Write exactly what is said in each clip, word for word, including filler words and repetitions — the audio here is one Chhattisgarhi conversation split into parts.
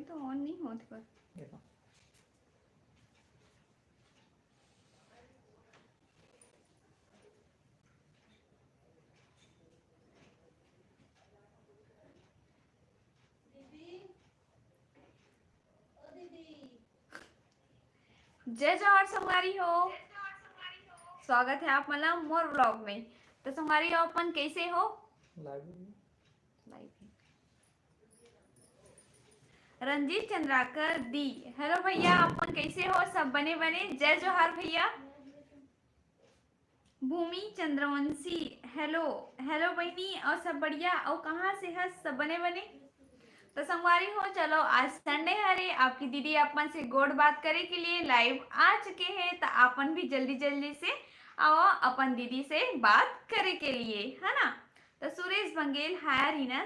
तो ऑन नहीं होत पर। देखो। जय जोहार संगवारी हो, स्वागत है आप मन ला मोर vlog में। तो संगवारी हो, अपन कैसे हो? Live है। Live है। रंजीत चंद्राकर दी, hello भैया, अपन कैसे हो? सब बने बने? जय जोहार भैया। भूमि चंद्रवंशी, hello। Hello बहिनी, और सब बढ़िया? और कहाँ से हस? सब बने बने? तो संगवारी हो, चलो आज Sunday हरे, आपकी दीदी अपन से गोठ बात करे के लिए live आ चुके हैं, तो अपन भी जल्दी जल्दी से आओ अपन दीदी से बात करे के लिए, है ना? तो सुरेश बंगेल, हाय रीना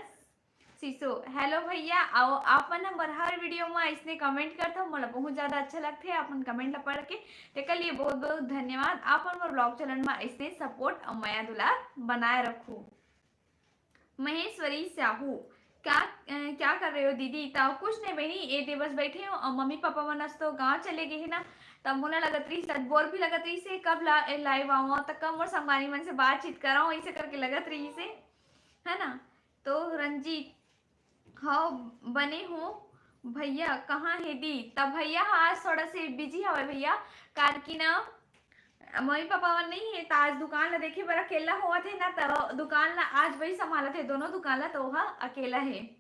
सिसो, hello भैया, आओ आप मन हमर हर video में इसने comment करथो, मोला बहुत ज्यादा अच्छा लगथे अपन comment ला पढ़ के, तेकर लिए बहुत बहुत धन्यवाद। आप मन मोर vlog channel में इसने support और मया दुलार बनाए रखू। महेश्वरी साहू, क्या अ, क्या कर रहे हो दीदी? तो कुछ नहीं बहनी, ये दे बस बैठे हो और मम्मी पापा मन आज तो गाँव चले गए हैं ना, तब मोला लगत रही, शायद bore भी लगत रही से, कब ला, live आऊँ तो कब मोर संगवारी मन से बातचीत कराऊँ, ऐसे करके लगत रही से, है ना? तो रंजीत, हाँ बने हो भैया, कहाँ है दी? तब भैया हाँ, आज थोड़ा से busy हवे भैया, कार की ना मम्मी पापा मन नहीं है, तो आज दुकान ला देखे बर अकेला होवत है ना, तो दुकान ला आज वही संभालत है, दोनों दुकान ला, तो वह अकेला है।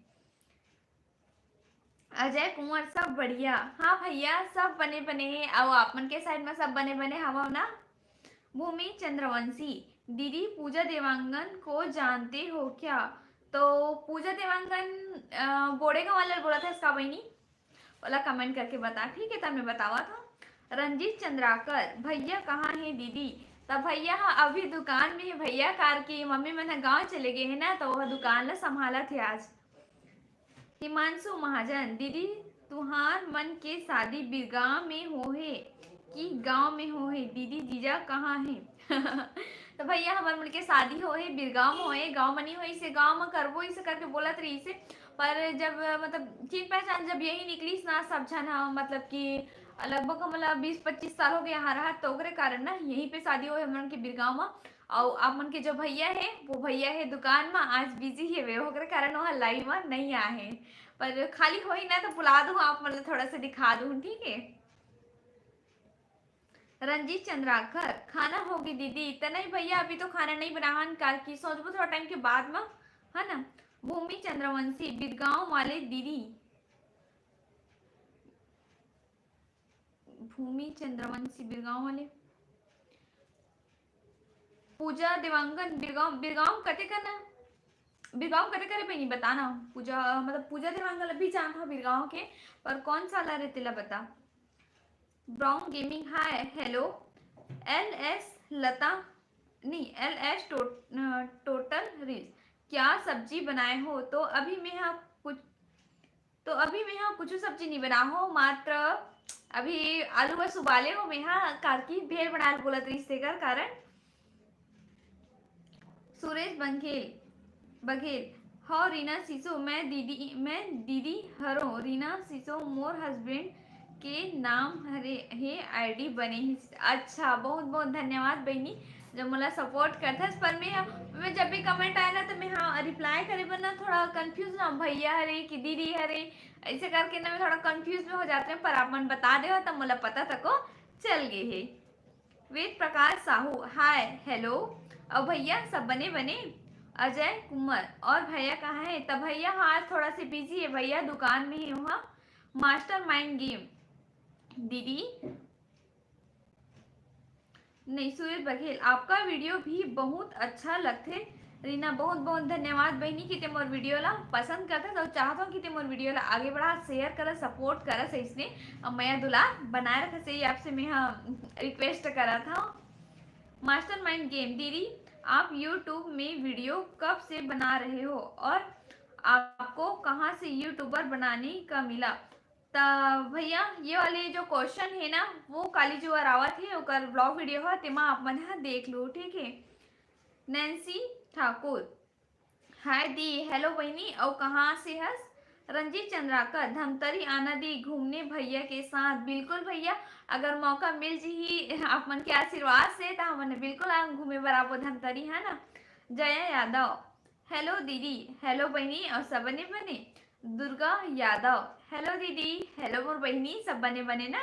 अजय कुंवर, सब बढ़िया? हाँ भैया, सब बने बने है। और आप मन के side में सब बने बने हवा ना? भूमि चंद्रवंशी, दीदी पूजा देवांगन को जानते हो क्या? तो पूजा देवांगन, अ, बोड़े गाँव वाले बोला था इसका बहनी, बोला comment करके बता, ठीक है, तब मैं बतावा था। रंजीत चंद्राकर, भैया कहाँ है दीदी? तब भैया हाँ अभी दुकान में है भैया, कार की मम्मी मन ह गाँव चले गए हैं ना, तो वह दुकान ला संभालत है आज। हिमांशु महाजन, दीदी तुहार मन के शादी बिरगांव में होहे कि गांव में होहे? दीदी जीजा कहाँ है? तो भैया हमर मन के शादी होहे बिरगांव में होहे, गांव में नहीं होइसे, गांव में करबो इसे करके बोलत रही से, पर जब मतलब चिन पहचान जब यही निकलीस ना सब झन ह, मतलब कि लगभग हमला बीस पच्चीस साल हो गए यहाँ रहत, तो ओकरे कारण ना यहीं पे शादी होहे हमन के बिरगांव में। और आप मन के जो भैया है वो भैया है दुकान में, आज busy है वे, ओकरे कारण वहाँ live में नहीं आए हैं, पर खाली होही ना तो बुला दूँ आप मन ला थोड़ा सा दिखा दूँ, ठीक है? रंजीत चंद्राकर, खाना होगी दीदी? त नहीं भैया, अभी तो खाना नहीं बनावन, काल की सोचबो थोड़ा time के बाद में, है ना? भूमि चंद्रवंशी, बिरगांव वाले दीदी, भूमि चंद्रवंशी बिरगांव वाले, पूजा देवांगन बिरगांव, बिरगांव कते करना, बिरगांव कते करे पे नहीं बताना। पूजा मतलब पूजा देवांगन अभी जान था बिरगांव के, पर कौन सा ला रहते ला बता। Brown Gaming, hi, hello। एल एस लता, नहीं, एल एस टो-, अ, टोटल रील्स, क्या सब्जी बनाए हो? तो अभी मैं हाँ कुछ, तो अभी मैं हाँ कुछ सब्जी नहीं बना हो, मात्र अभी आलू बस उबाले हो। मैं हाँ कारकी भेल बना बोलत रही, तेकर कारण। सुरेश बघेल, बघेल, हव रीना सिसो, मैं दीदी, मैं दीदी हरो रीना सिसो, मोर husband के नाम हरे हे, ID बने ही। अच्छा, बहुत बहुत धन्यवाद बहिनी, जब मोला support करथस। पर मैं, मैं जब भी comment आए ना तो मैं हाँ reply करे बर ना थोड़ा confuse ना, भैया हरे कि दीदी हरे, ऐसे करके ना मैं थोड़ा confuse में हो जाते हैं। पर आप मन बता दे हो तब मोला पता तको चल गए हे। Ved Prakash Sahu, hi, hello। और भैया सब बने बने? अजय कुमार, और भैया कहाँ है? तब भैया हाँ आज थोड़ा से busy है भैया, दुकान में ही वहाँ। Mastermind Game दीदी, नहीं, सुरेश बघेल, आपका video भी बहुत अच्छा लगथे। रीना, बहुत बहुत धन्यवाद बहिनी कि ते मोर video ला पसंद करथस और चाहत हो कि ते मोर video ला आगे बढ़ा, share करस, support करस, ऐसने मया दुलार बनाए रखस, यही आपसे मैं हाँ request करत हूँ। Mastermind Game दीदी, आप YouTube में video कब से बना रहे हो और आपको कहाँ से YouTuber बनाने का मिला? त भैया, ये वाले जो question है ना, वो काली जो आवत है, ओकर vlog video है, तेमा आप मन ह देख लो, ठीक है। नैन्सी ठाकुर, hi दी, hello बहिनी, अउ कहाँ से हस? रंजीत चंद्राकर, धमतरी आना दी घूमने भैया के साथ। बिल्कुल भैया, अगर मौका मिल जही आप मन के आशीर्वाद से, त हमन बिल्कुल आन घूमे बर आबो धमतरी, है ना। जया यादव, हेलो दीदी। हेलो बहिनी, अउ सब बने बने? दुर्गा यादव, हेलो दीदी। हेलो मोर बहिनी, सब बने बने ना?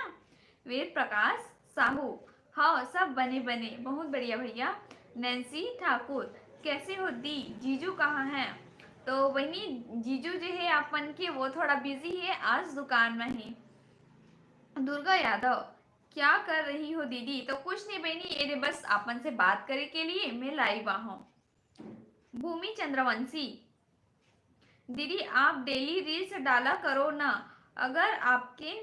वेद प्रकाश साहू, हाँ, सब बने बने, बहुत बढ़िया भैया। नैन्सी ठाकुर, कैसे हो दी, जीजू कहाँ हैं? तो बहिनी, जीजू जो है अपन के, वो थोड़ा बिजी है, आज दुकान में है। दुर्गा यादव, क्या कर रही हो दीदी? तो कुछ नहीं बहिनी, ये बस अपन से बात करे के लिए मैं लाइव आ हूँ। भूमि चंद्रवंशी, दीदी आप डेली रील्स डाला करो ना, अगर आपके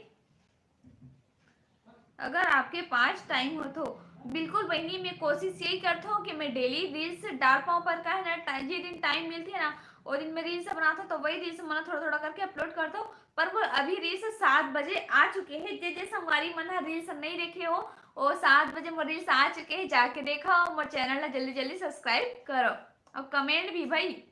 अगर आपके पास टाइम हो तो। बिल्कुल बहिनी, मैं कोशिश यही करता हूँ कि मैं डेली रील्स डाल पाऊँ, पर का है ना, टा- जे दिन टाइम मिलथे ना, वो दिन मैं रील्स बनाता हूँ, तो वही रील्स मैं थोड़ा थोड़ा करके अपलोड करता हूँ। पर वो अभी रील्स सात बजे आ चुके हैं। जे जे संगवारी मन ह रील्स नहीं देखे हो, वो सात बजे मोर रील्स आ चुके हैं, जाके देखा, मोर चैनल ला जल्दी जल्दी सब्सक्राइब करो और कमेंट भी भाई।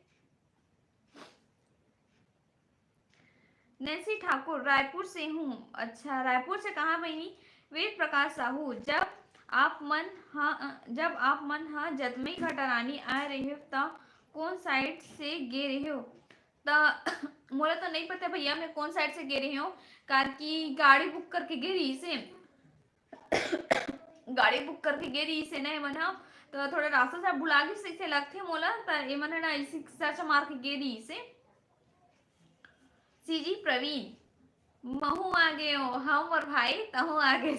नैन्सी ठाकुर, रायपुर से हूँ। अच्छा, रायपुर से कहाँ बहिनी? वेद प्रकाश साहू, जब आप मन हा जब आप मन हा जतमई घटारानी आए रहे हो, त कौन साइड से गे रहे हो? त मोला तो नहीं पता भैया, मैं कौन साइड से गे रहे हूँ, कार की गाड़ी बुक करके गे रही से। गाड़ी बुक करके गे रही से ना मन हा, तो थोड़ा रास्ता से भुला गिस से लगथे मोला, त एमन ह ना इसी सर्च मार के गे रही से। सीजी प्रवीण, महू आ गए हो, हाँ मोर भाई, तहू आ गए।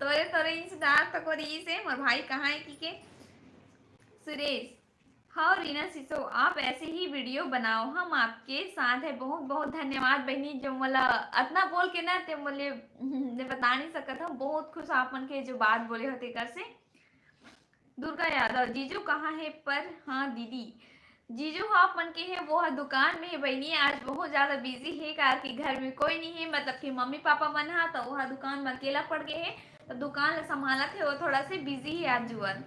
तोरे तोरे इंतजार तो को रही से, मोर भाई कहाँ है की के? सुरेश, हाँ रीना सिसो, आप ऐसे ही वीडियो बनाओ, हम आपके साथ है। बहुत बहुत धन्यवाद बहनी, जो मोला अतना बोल के ना ते मोले ने बता नहीं सकत हम, बहुत खुश आप मन के जो बात बोले हो तेकर से। दुर्गा यादव, जीजू कहाँ है? पर हाँ दीदी, जीजू ह अपन के है, वो ह दुकान में है बहिनी, आज बहुत ज्यादा बिजी है, कार के घर में कोई नहीं है, मतलब कि मम्मी पापा मन हा, तो वो ह दुकान में अकेला पड़ गए है, तो दुकान ला संभालत है, वो थोड़ा से बिजी है आज जुअन।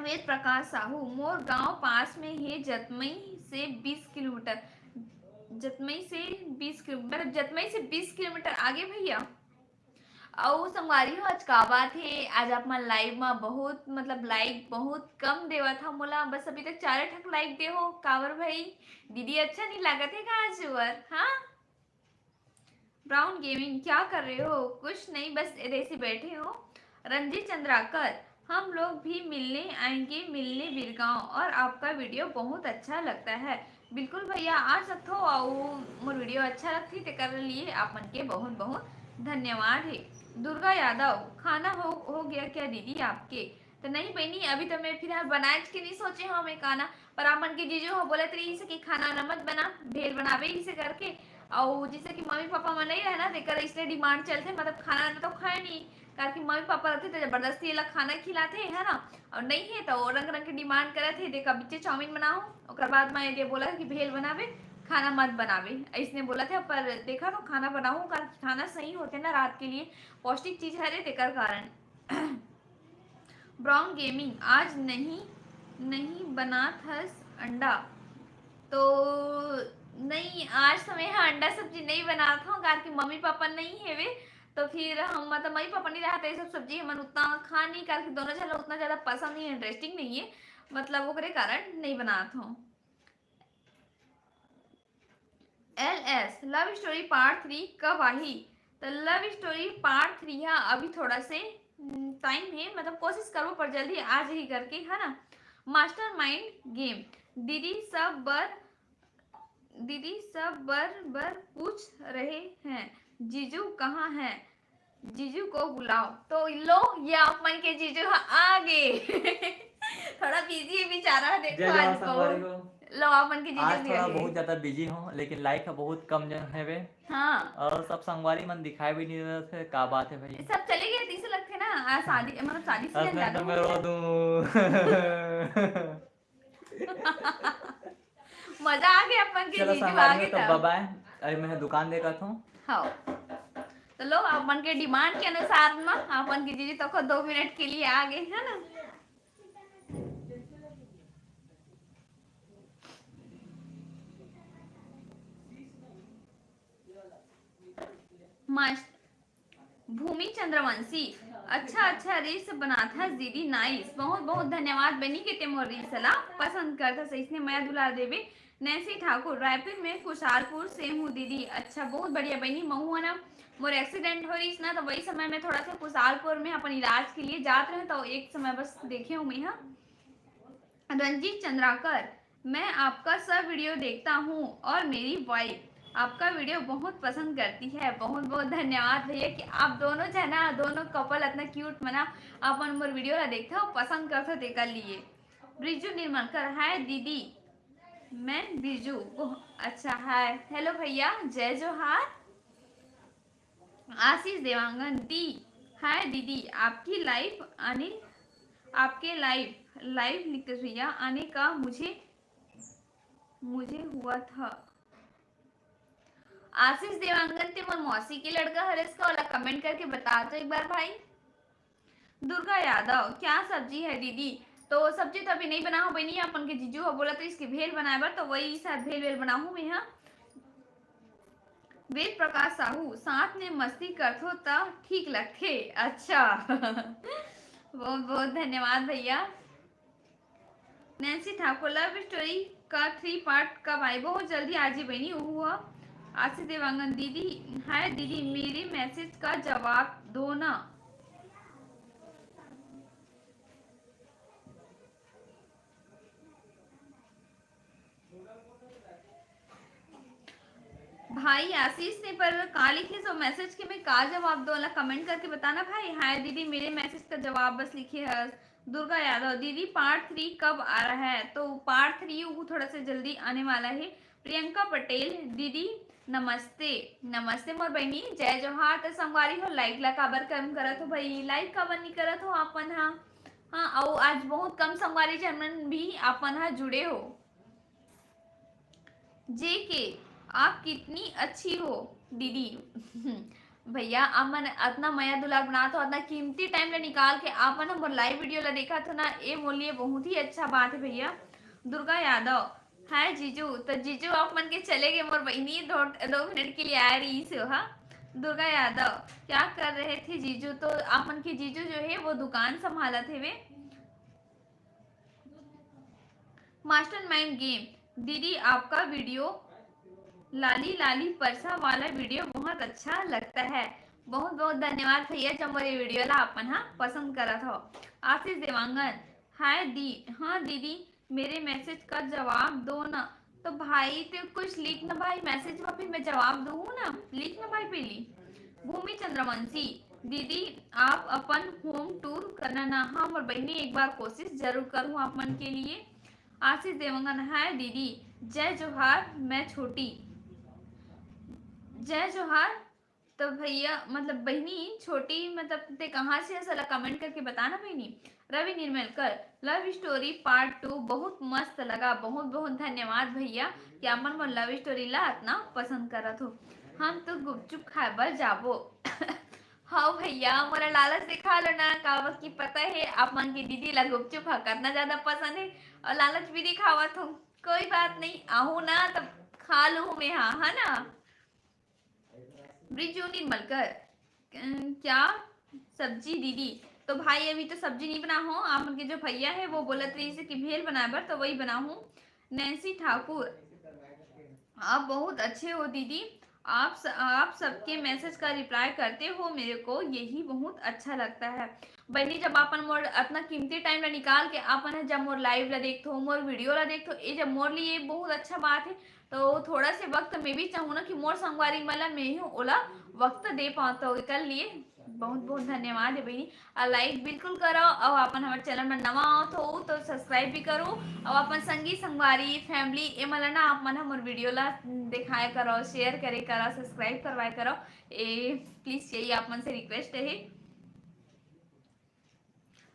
वेद प्रकाश साहू, मोर गांव पास में है, जतमई से बीस किलोमीटर। जतमई से बीस किलोमीटर, मतलब जतमई से बीस किलोमीटर आगे भैया। अउ संगवारी हो, आज का बात है, आज आप मन लाइव में बहुत, मतलब लाइक बहुत कम देवत हा मोला, बस अभी तक चार ठक लाइक दे हो। काबर भाई, दीदी अच्छा नहीं लागत है का आज वर? हाँ, ब्राउन गेमिंग, क्या कर रहे हो? कुछ नहीं, बस ऐसे बैठे हो। रंजीत चंद्राकर, हम लोग भी मिलने आएंगे, मिलने बीरगांव, और आपका वीडियो बहुत अच्छा लगता है। बिल्कुल भैया, आ सकथो, अउ मोर वीडियो अच्छा लगथे तेकर लिए आप मन के बहुत बहुत धन्यवाद है। दुर्गा यादव, खाना हो हो गया क्या दीदी आपके? तो नहीं बहनी, अभी तो मैं फिलहाल बनाए के नहीं सोचे हूँ मैं खाना, पर आप मन के जीजू हो बोलत रही से कि खाना ना मत बना, भेल बनावे ही से करके। अउ जैसे कि मम्मी पापा मन नहीं रहना, तेकर इसलिए डिमांड चलते, मतलब खाना ना तो खाए नहीं, काबर कि मम्मी पापा रहते तो जबरदस्ती एला खाना खिलाते है ना, और नहीं है तो रंग रंग के डिमांड करत है, देखा बिच्चे चाउमीन बनाओ, ओकर बाद मैं ये बोला कि भेल बनावे, खाना मत बनावे, इसने बोला था। पर देखा तो खाना बनाऊँ, काबर कि खाना सही होते ना रात के लिए, पौष्टिक चीज हरे, तेकर कारण। ब्राउन गेमिंग, आज नहीं, नहीं बनात हस अंडा? तो नहीं, आज तो मैं हा अंडा सब्जी नहीं बनात हूँ, काबर कि मम्मी पापा नहीं हेवे, तो फिर हम, मतलब मम्मी पापा नहीं रहते, ये सब सब्जी हमन उतना खा नहीं, काबर कि दोनों झन ला उतना ज्यादा पसंद नहीं, इंटरेस्टिंग नहीं है, मतलब ओकरे कारण नहीं बनात हूँ। एल एस, लव स्टोरी पार्ट थ्री कब आही? तो लव स्टोरी पार्ट थ्री हा अभी थोड़ा से टाइम है, मतलब कोशिश करबो पर जल्दी आ जाही करके, है ना। मास्टर माइंड गेम, दीदी सब बर, दीदी सब बर बर पूछ रहे हैं, जीजू कहाँ हैं? जीजू को बुलाओ। तो लो, ये आप मन के जीजू ह आ गे। थोड़ा बिजी है बेचारा, देखो जय आज जवान संगवारी बहुत। हो। लो, आप मन के जीजू आज भी आ थोड़ा गे। बहुत ज्यादा बिजी हूँ, लेकिन लाइक ह बहुत कम जन हेवे। हाँ। और सब संगवारी मन दिखाई भी नहीं देते, का बात है भाई? सब चले गए, तीसरे लगते ना, आज शादी, मतलब शादी सीजन असने ज्यादा तो हो मैं गया। रो दूँ। मजा आ गया अपन के चलो जीजू संगवारी आगे हो, तो तब। बाय बाय। अरे मैं दुकान देखत हूँ। हाँ। तो लो, अपन के डिमांड के अनुसार ना अपन के जीजू तो खुद दो मिनट के लिए आ गए, है ना? मास-, भूमि चंद्रवंशी, अच्छा अच्छा रील्स बनाथस दीदी, नाइस। बहुत बहुत धन्यवाद बहिनी के ते मोर रील्स ला पसंद करथस, इसने मया दुलार देवे। नैन्सी ठाकुर, रायपुर में कुशालपुर से हूँ दीदी। अच्छा, बहुत बढ़िया बहिनी, महू ना मोर एक्सीडेंट हो रहीस ना, तो वही समय में थोड़ा सा कुशालपुर में अपन इलाज के लिए जात रहे, तो एक समय बस देखे हूँ मैं। हाँ, रंजीत चंद्राकर, मैं आपका सब वीडियो देखता हूँ और मेरी वाइफ आपका वीडियो बहुत पसंद करती है। बहुत बहुत धन्यवाद भैया कि आप दोनों जना, दोनों कपल इतना क्यूट मना अपन मोर वीडियो ला देखते हो, पसंद करते हो, तेकर लिए। ब्रिजू निर्मलकर, हाय दीदी, मैं ब्रिजू। ओह, अच्छा, हाय, हेलो भैया, जय जोहार। आशीष देवांगन, दी, हाय दीदी, आपकी लाइव आने, आपके लाइव, लाइव लिख भैया आने का मुझे, मुझे हुआ था। आशीष देवांगन, ते मोर मौसी के लड़का हरेस का, ओला कमेंट करके बता तो एक बार भाई। दुर्गा यादव, क्या सब्जी है दीदी? तो सब्जी तो अभी नहीं बना हो बहिनी, अपन के जीजू हो बोला तो इसके भेल बनाए बर, तो वही शायद भेल भेल बनाहूँ मैं। हाँ, वेद प्रकाश साहू, साथ में मस्ती करथो त ठीक लगथे। अच्छा बहुत बहुत धन्यवाद भैया। नैन्सी ठाकुर, लव स्टोरी का थ्री पार्ट कब आई? बहुत जल्दी आ जी बहिनी। ओहू ह आशीष देवांगन, दीदी, हाय दीदी, मेरे मैसेज का जवाब दो ना। भाई आशीष ने पर का लिखे सो मैसेज के मैं का जवाब दो ला, कमेंट करके बताना भाई। हाय दीदी, मेरे मैसेज का जवाब बस लिखे है। दुर्गा यादव, दीदी पार्ट थ्री कब आ रहा है? तो पार्ट थ्री वो थोड़ा सा जल्दी आने वाला है। प्रियंका पटेल, दीदी नमस्ते। नमस्ते मोर बहिनी, जय जोहार। त संगवारी हो, लाइक ला काबर कम करत हो भाई? लाइक काबर नहीं करत हो आपन हा? हाँ, अउ आज बहुत कम संगवारी जन मन भी आपन हा जुड़े हो। जे के, आप कितनी अच्छी हो दीदी। भैया, आप मन अतना मया दुलार बनात हो, अतना कीमती टाइम ला निकाल के आप मन हमर लाइव वीडियो ला देखत हो ना, ए मोर लिए बहुत ही अच्छा बात है भैया। दुर्गा यादव, हाय जीजू। तो जीजू आप मन के चले गए, मोर बहिनी दो, दो मिनट के लिए आए रही से हा। दुर्गा यादव, क्या कर रहे थे जीजू? तो आप मन के जीजू जो है वो दुकान संभालत हेवे। मास्टरमाइंड गेम, दीदी आपका वीडियो लाली लाली परसा वाला वीडियो बहुत अच्छा लगता है। बहुत बहुत धन्यवाद भैया, जब मोर ये वीडियो ला अपन हा पसंद करत हो। आशीष देवांगन, हाय दी, हाँ दीदी, मेरे मैसेज का जवाब दो ना। तो भाई ते कुछ लिख ना भाई मैसेज में, फिर मैं जवाब दूँ ना, लिख ना भाई पहली। भूमि चंद्रवंशी, दीदी आप अपन होम टूर करना ना। हाँ मोर बहिनी, एक बार कोशिश जरूर करूँ आप मन के लिए। आशीष देवांगन, हाय दीदी, जय जोहार, मैं छोटी। जय जोहार। तो भैया, मतलब बहिनी छोटी, मतलब ते कहाँ से हस, ला कमेंट करके बताना बहिनी। रवि निर्मलकर, लव स्टोरी पार्ट टू बहुत मस्त लगा। बहुत बहुत धन्यवाद भैया कि आप मन मोर लव स्टोरी ला इतना पसंद करत हो। हम तो गुपचुप खाए बर जाबो। हाँ भैया, मोला लालच दिखा लो ना, काबर कि पता है आप मन की दीदी ला गुपचुप हा कितना ज्यादा पसंद है और लालच भी दिखावत हो। कोई बात नहीं, आहू ना तब खा लूँ मैं, हाँ, है ना। ब्रिजू निर्मलकर, अम, क्या सब्जी दीदी? तो भाई अभी तो सब्जी नहीं बना हो, आप मन के जो भैया है वो बोलत रही से कि भेल बनाए बर, तो वही बना हूँ। नैन्सी ठाकुर, आप बहुत अच्छे हो दीदी, आप स-, आप सबके मैसेज का रिप्लाई करते हो, मेरे को यही बहुत अच्छा लगता है। बहिनी, जब अपन मोर इतना कीमती टाइम ला निकाल के अपन है जब मोर लाइव ला देखथो, मोर वीडियो ला देखथो, ये जब मोर लिए बहुत अच्छा बात है। तो थोड़ा से वक्त मैं भी चाहूँ ना कि मोर संगवारी मन ला मैं ही ओला वक्त दे पाऊँ, तो एकर लिए बहुत बहुत धन्यवाद है बहिनी। और लाइक बिल्कुल करो, और अपन हमर चैनल में नवा आवत हो तो सब्सक्राइब भी करो, और अपन संगी संगवारी फैमिली ए मन ला ना आप मन हमर वीडियो ला दिखाया करो, शेयर करे करो, सब्सक्राइब करवाया करो। ए प्लीज यही आप मन से रिक्वेस्ट है।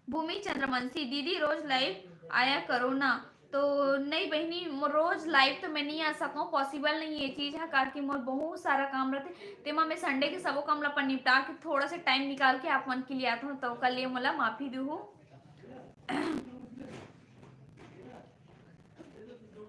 भूमि चंद्रवंशी, दीदी रोज लाइव आया करो ना। तो नहीं बहिनी, मो-, रोज लाइव तो मैं नहीं आ सकूँ, पॉसिबल नहीं ये चीज है, काबर कि मोर बहुत सारा काम रहते। तेमा मैं संडे के सबो काम ला अपन निपटा के थोड़ा सा टाइम निकाल के आप मन के लिए आत हूँ, तो ओकर लिए मोला माफी दूहू।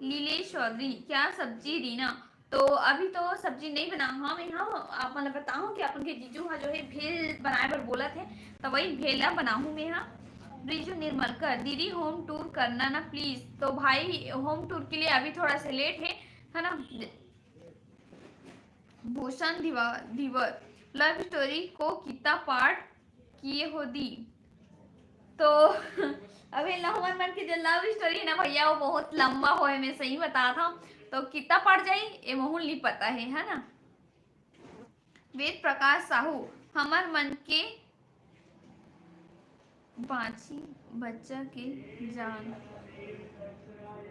लीलेश चौधरी, क्या सब्जी रीना? तो अभी तो सब्जी नहीं बनाहूँ मैं, हाँ, आप मन ल बताहूँ कि अपन के जीजू हा जो है भेल बनाए बर बोलत हे, तो वही भेल ला बनाहूँ मैं, हाँ। ब्रिजू निर्मलकर, दीदी होम टूर करना ना प्लीज। तो भाई होम टूर के लिए अभी थोड़ा सा लेट है, है ना। भूषण दिवा-, धीवर, लव स्टोरी को कितना पार्ट किए हो दी? तो अभी हमर मन के जो लव स्टोरी है ना भैया, वो बहुत लंबा होए, मैं सही बतात हूँ। तो कितना पार्ट जाई, ये महूल नहीं पता है, है ना। वेद प्रकाश साहू, हमर मन के भांची बच्चा के जान,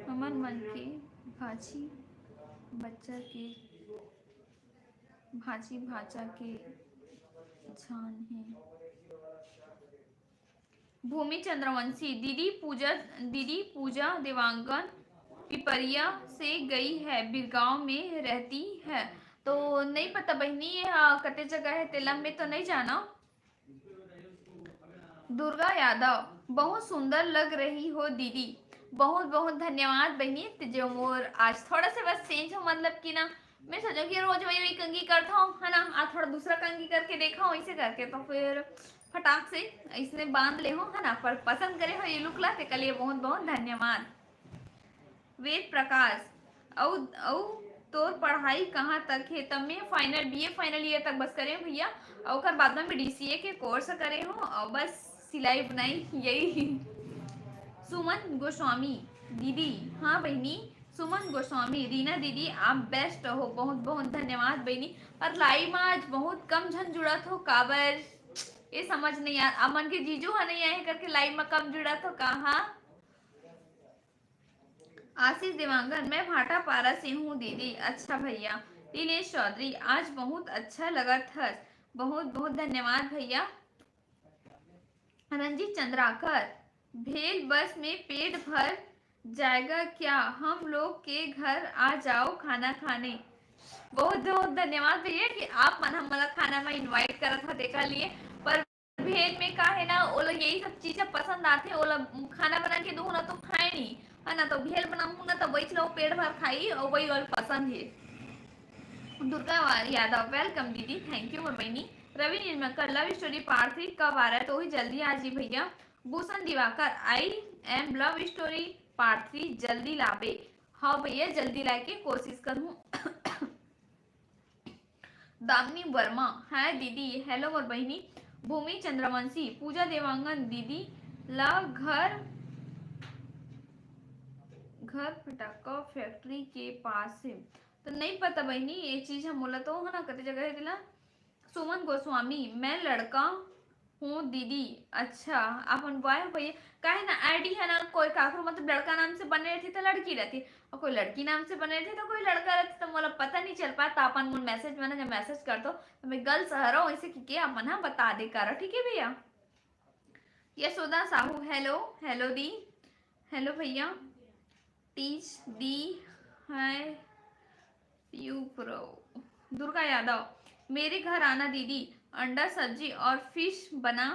हमर मन के भांची बच्चा के, भांची भांचा के जान है। भूमि चंद्रवंशी, दीदी पूजा, दीदी पूजा देवांगन पिपरिया से गई है, बिरगांव में रहती है। तो नहीं पता बहिनी, ये हा कते जगह है, तेला मैं तो नहीं जाना। दुर्गा यादव, बहुत सुंदर लग रही हो दीदी। बहुत बहुत धन्यवाद बहिनी, ते जो मोर आज थोड़ा सा बस चेंज हो, मतलब कि ना, मैं सोचो कि रोज वही वही कंघी करता हूँ, है ना, आज थोड़ा दूसरा कंघी करके देखा हूँ, इसे करके तो फिर फटाक से इसने बांध ले हो, है ना। पर पसंद करे हो ये लुक ला, तेकर लिए बहुत बहुत धन्यवाद। वेद प्रकाश, अउ अउ तोर पढ़ाई कहाँ तक है? तब मैं फाइनल, बीए फाइनल ईयर तक बस करे हूँ भैया, और ओकर बाद में मैं डीसीए के कोर्स करे हूँ, और बस सिलाई बुनाई यही। सुमन गोस्वामी, दीदी, हाँ बहिनी, सुमन गोस्वामी, रीना दीदी आप बेस्ट हो, बहुत बहुत धन्यवाद बहिनी। पर लाइव में आज बहुत कम झन जुड़त हो, काबर ये समझ नहीं आ, आप मन के जीजू हा नहीं आए करके लाइव में कम जुड़त हो का? हाँ। आशीष देवांगन, मैं भाटापारा से हूँ दीदी। अच्छा भैया। नीलेश चौधरी, आज बहुत अच्छा लगत हस, बहुत बहुत धन्यवाद भैया। रंजीत चंद्राकर, भेल बस में पेट भर जाएगा क्या? हम लोग के घर आ जाओ खाना खाने। बहुत बहुत धन्यवाद भैया कि आप मन हमला खाना में इनवाइट करत हा, तेकर लिए। पर भेल में का है ना, ओला यही सब चीजें पसंद आथे, ओला खाना बना के दूँ ना तो खाए नहीं, है ना। तो भेल बनाऊँ ना तो वही लोग पेट भर खाई और वही ओला पसंद है। दुर्गा वा-, यादव, वेलकम दीदी, थैंक यू मोर बहिनी। रवि निर्मलकर, लव स्टोरी पार्ट थ्री कब आ रहा है? तो ही जल्दी आ जी भैया। Bhushan Diwakar, I am love story part three जल्दी लाबे। हाँ भैया, जल्दी लाए के कोशिश करूँ। दामिनी वर्मा, हाय दीदी, हेलो मोर बहिनी। भूमि चंद्रवंशी, पूजा देवांगन दीदी ला घर, घर फटाका फैक्ट्री के पास है। तो नहीं पता बहिनी, ये चीज हम बोला तो है ना, कते जगह है दिला। सुमन गोस्वामी, मैं लड़का हूँ दीदी। अच्छा, आप मन बॉय हो भैया? काहे ना, आईडी है ना, कोई काकरो मतलब लड़का नाम से बने रहती तो लड़की रहती, और कोई लड़की नाम से बने रहती तो कोई लड़का रहती, तो मोला पता नहीं चल पाता। अपन मन मैसेज में ना जब मैसेज कर दो तो मैं गर्ल्स हरो, ऐसे कि के अपन हा बता दे करो, ठीक है भैया। यशोदा साहू, हेलो, हेलो दी, हेलो भैया। Teach di, hi you Prof. Durga Yadav, मेरे घर आना दीदी, अंडा सब्जी और फिश बना,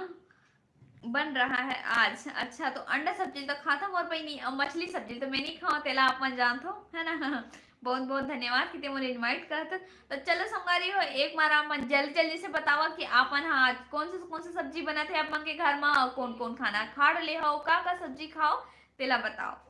बन रहा है आज। अच्छा, तो अंडा सब्जी तो खाता मोर बहिनी, और मछली सब्जी तो मैं नहीं खाऊँ, तेला आप मन जानत हो, है ना। बहुत बहुत धन्यवाद कि ते मोला इनवाइट करत। तो चलो संगवारी हो, एक बार आप मन जल्दी जल्दी से बतावा कि आप मन हा आज कौन से कौन से सब्जी बनत है आप मन के घर मा, और कौन कौन खाना खा डले हो, का का सब्जी खाओ, तेला बताओ।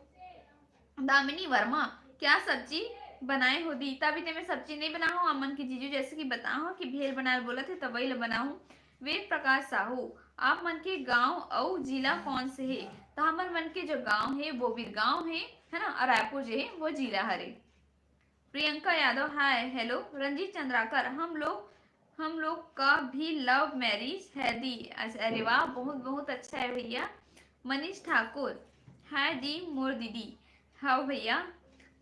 दामिनी वर्मा, क्या सब्जी बनाए हो दी? तभी ते मैं सब्जी नहीं बनाहूँ, आप मन के जीजू जैसे कि बताहूँ कि भेल बनाए बोलत है, तो वही ला बनाहूँ। वेद प्रकाश साहू, आप मन के गांव अउ जिला कौन से हे? तो हमर मन के जो गांव है वो बिरगांव है, है ना, और रायपुर जो है वो जिला हरे। प्रियंका यादव, हाय, हेलो। रंजीत चंद्राकर, हम लोग, हम लोग का भी लव मैरिज है दी। अच्छा, अरे वाह, बहुत बहुत अच्छा है भैया। मनीष ठाकुर, हाय दी मोर दीदी। हाँ भैया।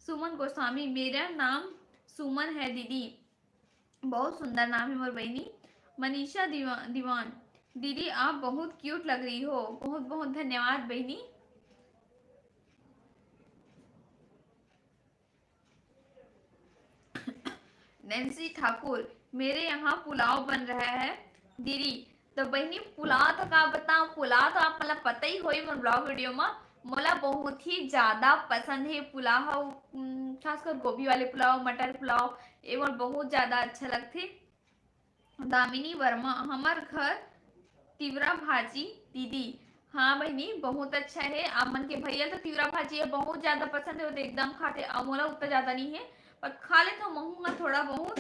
सुमन गोस्वामी, मेरा नाम सुमन है दीदी। बहुत सुंदर नाम है मोर बहिनी। मनीषा दीवा-, दीवान, दीदी आप बहुत क्यूट लग रही हो। बहुत बहुत धन्यवाद बहिनी। नैन्सी ठाकुर, मेरे यहाँ पुलाव बन रहा है दीदी। तो बहिनी, पुलाव तो का बताऊँ, पुलाव तो आप मतलब पता ही होई मोर ब्लॉग वीडियो में। मोला बहुत ही ज्यादा पसंद हे पुलाव, उम, खासकर गोभी वाले पुलाव, मटर पुलाव, ये मोर बहुत ज्यादा अच्छा लगथे। दामिनी वर्मा, हमर घर तिवरा भाजी दीदी। हाँ बहिनी, बहुत अच्छा है। आप मन के भैया तो तिवरा भाजी है, बहुत ज्यादा पसंद है, वो तो एकदम खाते। अउ मोला उतना ज्यादा नहीं है, पर खा लेथव महू ह थोड़ा बहुत।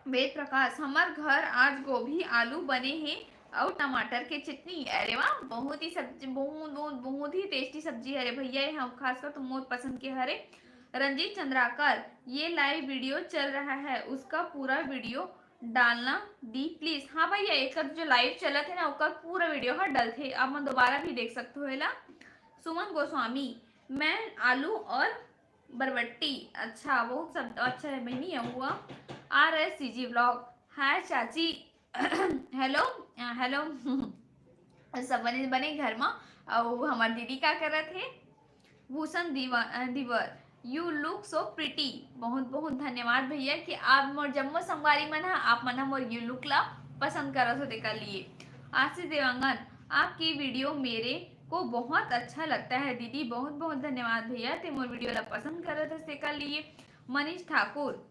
वेद प्रकाश, हमर घर आज गोभी आलू बने हे अउ टमाटर के चटनी। अरे वाह, बहुत ही सब्जी, बहुत, बहुत, बहुत ही टेस्टी सब्जी हरे भैया, ये हम खासकर तो मोर पसंद के हरे। रंजीत चंद्राकर, ये लाइव वीडियो चल रहा है, उसका पूरा वीडियो डालना दी प्लीज। हाँ भैया, एक जो लाइव चलत है ना, ओकर पूरा वीडियो ह डलथे, आप मन दोबारा भी देख सकते हो एला। सुमन गोस्वामी, मैं आलू और बरबट्टी। अच्छा, बहुत सब अच्छा है बहिनी, ये हुआ। आर एस सी जी ब्लॉग, हाय चाची। Hello, hello. सब बने बने घर मा, अउ हमर दीदी का करत हे? भूषण दीवा-, अ, दिवर, you look so pretty। बहुत बहुत धन्यवाद भैया कि आप मोर जम्मो संगवारी मन ह, आप मन ह मोर यू लुक ला पसंद करत हो तेकर लिए। आशीष देवांगन, आपकी वीडियो मेरे को बहुत अच्छा लगता है दीदी। बहुत बहुत धन्यवाद भैया, ते मोर वीडियो ला पसंद करत हस तेकर लिए। मनीष ठाकुर,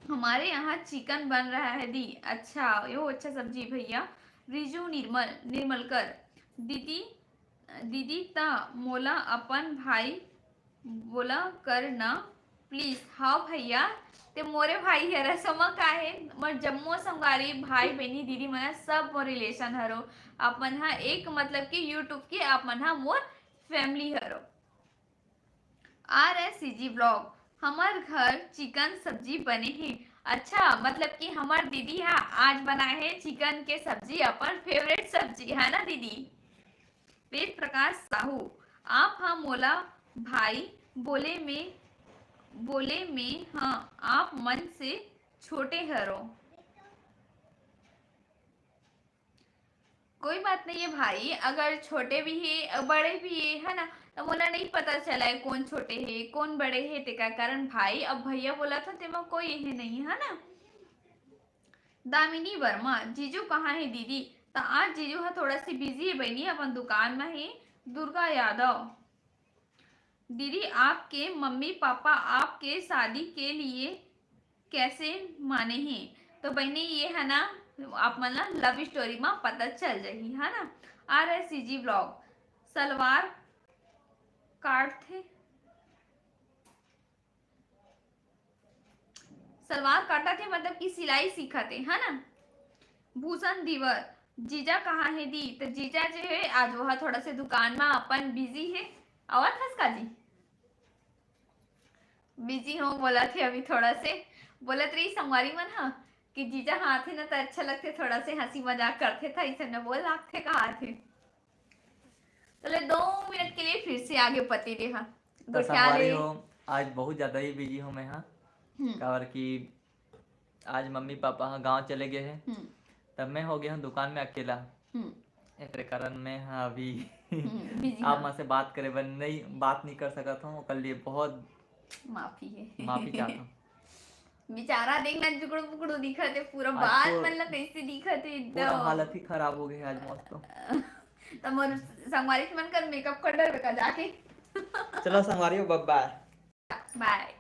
हमारे यहाँ चिकन बन रहा है दी। अच्छा, यो अच्छा सब्जी भैया। रिजू निर्मल, निर्मलकर, दीदी, दीदी ता मोला अपन भाई बोला कर ना प्लीज। हाँ भैया, ते मोरे भाई हरस, ओमा का हे, मोर जम्मो संगवारी भाई बहिनी दीदी मन ह सब मोर रिलेशन हरो। आप मन ह एक मतलब कि यूट्यूब के आप मन ह मोर फैमिली हरो। आर एस सी जी ब्लॉग, हमर घर चिकन सब्जी बने हे। अच्छा, मतलब कि हमर दीदी हा आज बनाए हे चिकन के सब्जी, अपन फेवरेट सब्जी है ना दीदी? वेद प्रकाश साहू, आप हा मोला भाई बोले में, बोले में हाँ, आप मन से छोटे हरो। कोई बात नहीं है भाई, अगर छोटे भी हे, बड़े भी हे, है ना, तो मोला नहीं पता चला है कौन छोटे हे, कौन बड़े हे, तेकर कारण भाई अब भैया बोला था, तेमा कोई हे नहीं, है ना। दामिनी वर्मा, जीजू कहाँ हे दीदी? तो आज जीजू हा थोड़ा सी बिजी है बहनी, अपन दुकान में हे। दुर्गा यादव, दीदी, आपके मम्मी पापा आपके शादी के लिए कैसे माने हे? तो बहनी, ये है ना, आप मन ला लव स्टोरी में पता चल जाही, है ना। आर एस सी जी ब्लॉग, सलवार काटथे, सलवार काटत हे, मतलब कि सिलाई सीखत हे, है ना। भूषण दिवर, जीजा कहाँ हे दी? तो जीजा जो है आज वो थोड़ा से दुकान में अपन बिजी है। आवत हस का जी? बिजी हो बोलत हे अभी थोड़ा से, बोलत रही संगवारी मन हा कि जीजा हा आथे ना तो अच्छा लगथे, थोड़ा से हंसी मजाक करथे था, इसे न बोल लागथे कहा थे। तो ले दो मिनट के लिए फिर से आगे पति दे हा। तो तो क्या संगवारी ले? हो, आज बहुत ज्यादा ही बिजी हूँ मैं, हाँ। हम्म। काबर कि आज मम्मी पापा हा गांव चले गए हैं, हम्म। तब मैं हो गया हूँ दुकान में अकेला। हम्म। एकरे कारण मैं हा अभी हम्म, बिजी आप हा। मन से बात करे बर नहीं, बात नहीं कर सकत हूँ, ओकर लिए बहुत माफी है। माफी चाहता हूँ। बेचारा देख ना, जुकड़ू पुकड़ू दिखत हे, पूरा आज बाल तो मन ला कैसे दिखत हे पूरा एकदम। हालत ही खराब हो गई आज मस्त तो। तो मोर संगवारी के मन कर मेकअप कर डर का जाके। चलो संगवारी हो, बाय बाय। बाय।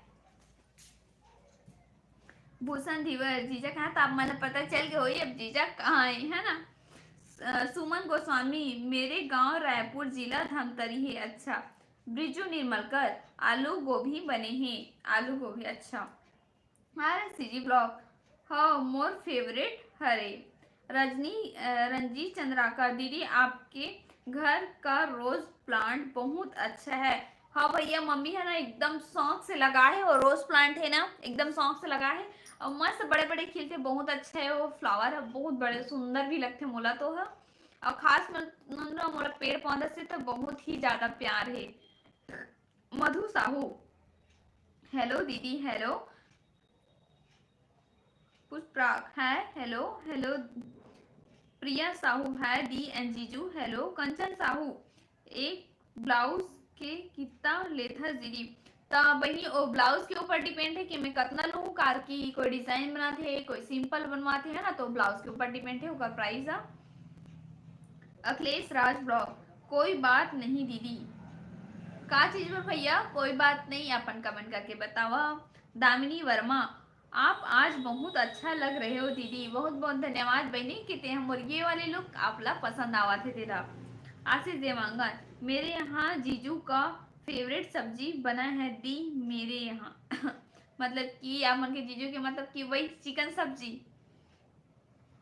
भूषण धीवर, जीजा कहाँ? तो आप मन ला पता चल गए होई अब जीजा कहाँ है, है ना। अ, सुमन गोस्वामी, मेरे गांव रायपुर, जिला धमतरी है। अच्छा। ब्रिजू निर्मलकर, आलू गोभी बने हैं। आलू गोभी, अच्छा। आर एस सी जी ब्लॉग, हाँ, मोर फेवरेट हरे। रजनी, अ, रंजीत चंद्राकर, दीदी, आपके घर का रोज प्लांट बहुत अच्छा है। हाँ भैया, मम्मी है ना, एकदम शौक से लगा है वो रोज प्लांट है ना, एकदम शौक से लगा है। और मस्त बड़े बड़े खिलथे, बहुत अच्छा है वो फ्लावर है, बहुत बड़े सुंदर भी लगथे मोला तो है। और खास मन, मन ना मोला पेड़ पौधा से तो बहुत ही ज्यादा प्यार है। मधु साहू, हेलो दीदी, hello. Pushparag, hi, hello, hello. Priya Sahu, hi दी and जीजू, हेलो। कंचन साहू, एक ब्लाउज के कितना लेथस दीदी? त बहिनी, ओ ब्लाउज के ऊपर डिपेंड है कि मैं कतना लूँ, कार की कोई डिजाइन बनाते हैं, कोई सिंपल बनवाते हैं ना, तो ब्लाउज के ऊपर डिपेंड है ओकर प्राइस ह। अखिलेश राज ब्लॉग, कोई बात नहीं दीदी। का चीज बर भैया कोई बात नहीं, अपन कमेंट करके बतावा। दामिनी वर्मा, आप आज बहुत अच्छा लग रहे हो दीदी। बहुत बहुत धन्यवाद बहनी कि ते हमर ये वाले लुक आप ला पसंद आवत हे तेला। आशीष देवांगन, मेरे यहाँ जीजू का फेवरेट सब्जी बना है दी मेरे यहाँ। मतलब कि आप मन के जीजू के मतलब कि वही चिकन सब्जी।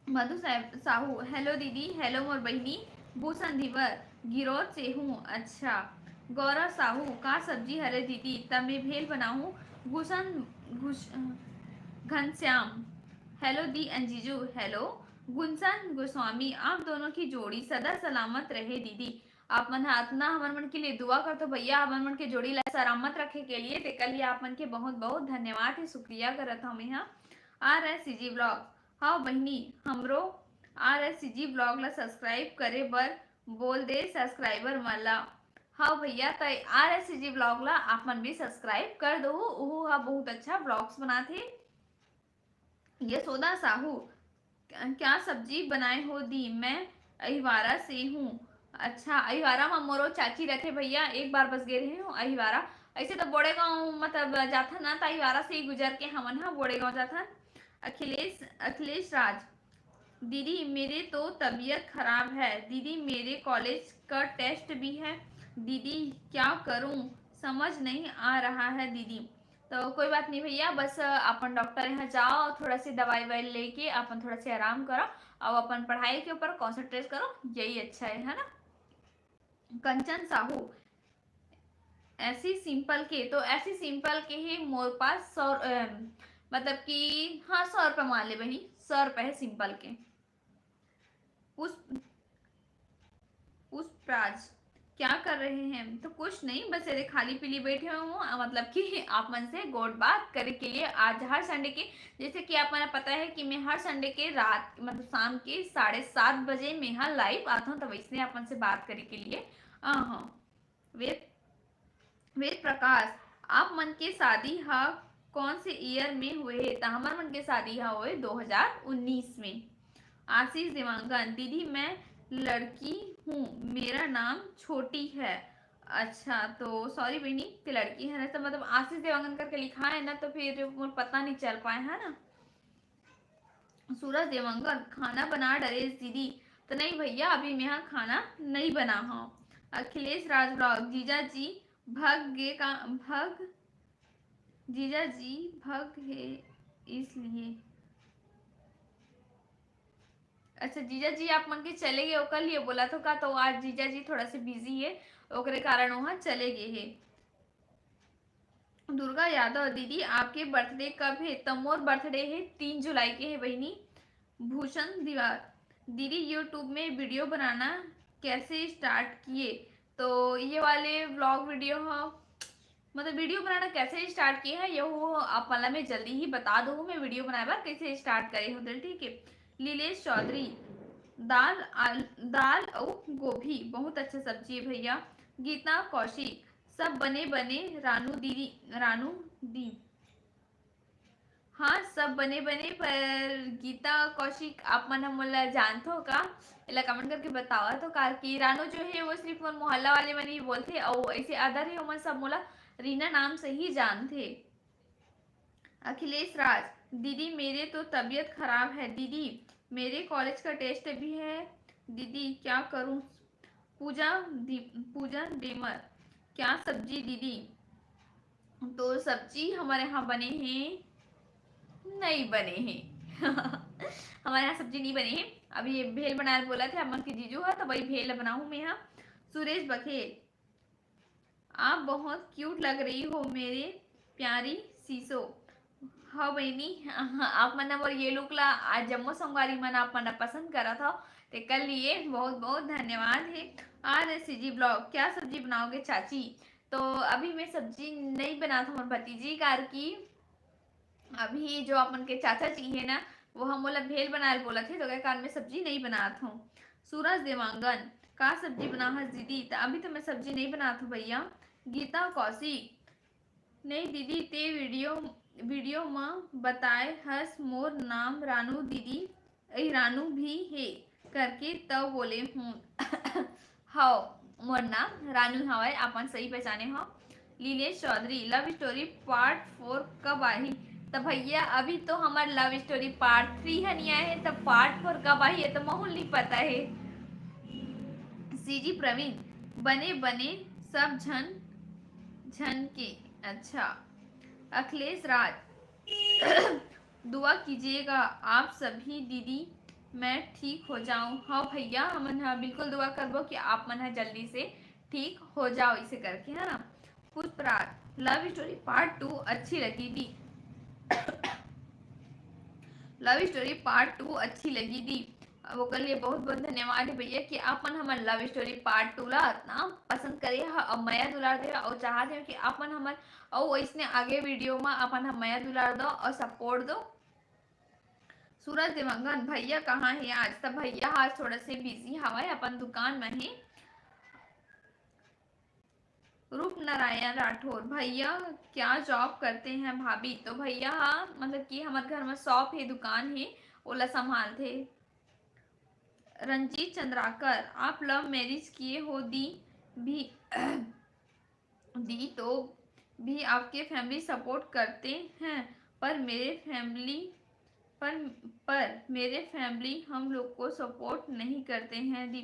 मधु साहू, हेलो दीदी। हेलो मोर बहिनी। भूषण धीवर, गिरोर से हूँ। अच्छा। गौरव साहू, का सब्जी हरे दीदी? त मैं भेल बनाहूँ। भूषण घुस घनश्याम, हेलो दी अंजीजू। हेलो। गुंसन गोस्वामी, आप दोनों की जोड़ी सदा सलामत रहे दीदी। आप मन ह अतना हमर मन के लिए दुआ करथो भैया, हमर मन के जोड़ी ला सलामत रखे के लिए, तेकर लिए आप मन के बहुत बहुत धन्यवाद हे, शुक्रिया करत हूँ मैं। हाँ, आर एस सी जी ब्लॉग, हाँ बहिनी, हमरो आर एस सी जी ब्लॉग ला सब्सक्राइब करे बर बोल दे सब्सक्राइबर मन ला। हाँ भैया, त आर एस सी जी ब्लॉग ला आप मन भी सब्सक्राइब कर दो, उहू हा बहुत अच्छा ब्लॉग्स बनाथे। यशोदा साहू, क्या सब्जी बनाए हो दी? मैं अहिवारा से हूँ। अच्छा, अहिवारा मा मोरो चाची रहथे भैया, एक बार बस गे रहे हूँ अहिवारा। ऐसे तो बोड़ेगांव मतलब जाथन ना, त अहिवारा से ही गुजर के हमन हा बोड़ेगांव जाथन। अखिलेश, अखिलेश राज, दीदी मेरे तो तबीयत खराब है दीदी, मेरे कॉलेज का टेस्ट भी है दीदी, क्या करूं समझ नहीं आ रहा है दीदी। तो कोई बात नहीं भैया, बस अपन डॉक्टर यहाँ जाओ, थोड़ा सी दवाई वाई लेके अपन थोड़ा सी आराम करो और अपन पढ़ाई के ऊपर कॉन्सेंट्रेट करो, यही अच्छा है, है ना। कंचन साहू, ऐसी सिंपल के, तो ऐसी सिंपल के ही मोर पास सौ, अम, मतलब कि हाँ, सौ रुपये मान ले बहिनी, सौ रुपये है सिंपल के। पुष्प, पुष्पराज, क्या कर रहे हैं? तो कुछ नहीं, बस ऐसे खाली पीली बैठे हुए हूँ, अ, मतलब कि आप मन से गोठ बात करे के लिए। आज हर संडे के, जैसे कि आप मन पता है कि मैं हर संडे के रात, मतलब शाम के साढ़े सात बजे मैं यहाँ लाइव आता हूँ, तो वैसने आप मन से बात करे के लिए। हाँ, हाँ। वेद, वेद प्रकाश, आप मन के शादी हा कौन से ईयर में हुए हे? त हमर मन के शादी हा होए दो हज़ार उन्नीस में। आशीष देवांगन, दीदी मैं लड़की हूँ, मेरा नाम छोटी है। अच्छा, तो सॉरी बहिनी, ते लड़की है ना, तो मतलब आशीष देवांगन करके लिखा है ना, तो फिर मोर पता नहीं चल पाए, है ना। सूरज देवांगन, खाना बना डरेस दीदी। तो नहीं भैया, अभी मैं यहाँ खाना नहीं बना हूँ। अखिलेश राज ब्लॉग, जीजा जी भग गे का, भग, जीजा जी भग हे इसलिए। अच्छा, जीजा जी आप मन के चले गए, ओकर लिए बोला तो का, तो आज जीजा जी थोड़ा से बिजी है, ओकरे कारण वहाँ चले गए है। दुर्गा यादव, दीदी आपके बर्थडे कब है? त मोर बर्थडे है तीन जुलाई के है बहिनी। भूषण दीवार, दीदी यूट्यूब में वीडियो बनाना कैसे स्टार्ट किए? तो ये वाले व्लॉग वीडियो हो, मतलब वीडियो बनाना कैसे स्टार्ट किए है, ये वो आप वाला मैं जल्दी ही बता दूँ, मैं वीडियो बनाए बार कैसे स्टार्ट करे हूँ, ठीक है। लीलेश चौधरी, दाल आल-, दाल और गोभी बहुत अच्छा सब्जी है भैया। गीता कौशिक, सब बने बने रानू दीदी, रानू दी। हाँ, सब बने बने, पर गीता कौशिक आप मन ह मोला जानथो का? एला कमेंट करके बतावा तो का कि रानू जो है वो सिर्फ मोर मोहल्ला वाले मन ही बोलथे, अउ ऐसे अदर ही ओमन सब मोला रीना नाम से ही जानथे। अखिलेश राज, दीदी मेरे तो तबीयत खराब है दीदी, मेरे कॉलेज का टेस्ट भी है दीदी, क्या करूँ? पूजा दी-, पूजा डेमर, क्या सब्जी दीदी? तो सब्जी हमारे यहाँ बने हैं, नहीं बने हैं। हमारे यहाँ सब्जी नहीं बने हैं। अभी ये भेल बनाए बोला थे हमन के जीजू है, तो वही भेल बनाहूँ मैं यहाँ। सुरेश बघेल, आप बहुत क्यूट लग रही हो मेरे प्यारी सीसो। हाँ बहिनी, आप मन मोर ये लुक ला आज जम्मो संगवारी मन आप मन पसंद करत हो, तेकर लिए बहुत बहुत धन्यवाद है। आर एस सी जी ब्लॉग, क्या सब्जी बनाओगे चाची? तो अभी मैं सब्जी नहीं बनात हूँ मोर भतीजी, कार की अभी जो अपन के चाचा जी है ना, वो हम मोला भेल बनाए बोलत है, तो ओकर कारण मैं सब्जी नहीं बनात हूँ। सूरज देवांगन, का सब्जी बनाहस दीदी? त अभी तो मैं सब्जी नहीं बनात हूँ भैया। गीता कौशिक, नहीं दीदी, ते वीडियो, वीडियो म बताए हस मोर नाम रानू दीदी, ए रानू भी हे करके, तब बोले हूँ। हव, मोर नाम रानू हवय, आप मन सही पहचाने हो। लीलेश चौधरी, लव स्टोरी पार्ट फोर कब आही? त भैया, अभी तो हमर लव स्टोरी पार्ट थ्री ह नहीं आए हे, त पार्ट फोर कब आही, ये तो महू ल नहीं पता हे। सीजी प्रवीण, बने बने सब झन झन के। अच्छा, अखिलेश राज, दुआ कीजिएगा आप सभी दीदी, मैं ठीक हो जाऊं। हाँ भैया, हमन ह बिल्कुल दुआ करबो कि आप मन ह जल्दी से ठीक हो जाओ, इसे करके, है ना। पुष्पराज, लव स्टोरी पार्ट टू अच्छी लगी दी। लव स्टोरी पार्ट टू अच्छी लगी दी। अब ओकर लिए बहुत बहुत धन्यवाद हे भैया कि आप मन हमर लव स्टोरी पार्ट टू ला इतना पसंद करे ह, अब मया दुलार दे ह, और चाहत हे कि आप मन हमर और इसने आगे वीडियो में अपन हम मया दुलार दो और सपोर्ट दो। सूरज देवांगन, भैया कहाँ हे आज? त भैया आज थोड़ा से बिजी हवय, अपन दुकान में हे। रूप नारायण राठौर, भैया क्या जॉब करते हैं भाभी? तो भैया हा, मतलब कि हमर घर में शॉप हे, दुकान हे, ओला संभालथे। रंजीत चंद्राकर, आप लव मैरिज किए हो दी भी दी तो भी आपके फैमिली सपोर्ट करते हैं, पर मेरे फैमिली पर पर मेरे फैमिली हम लोग को सपोर्ट नहीं करते हैं दी।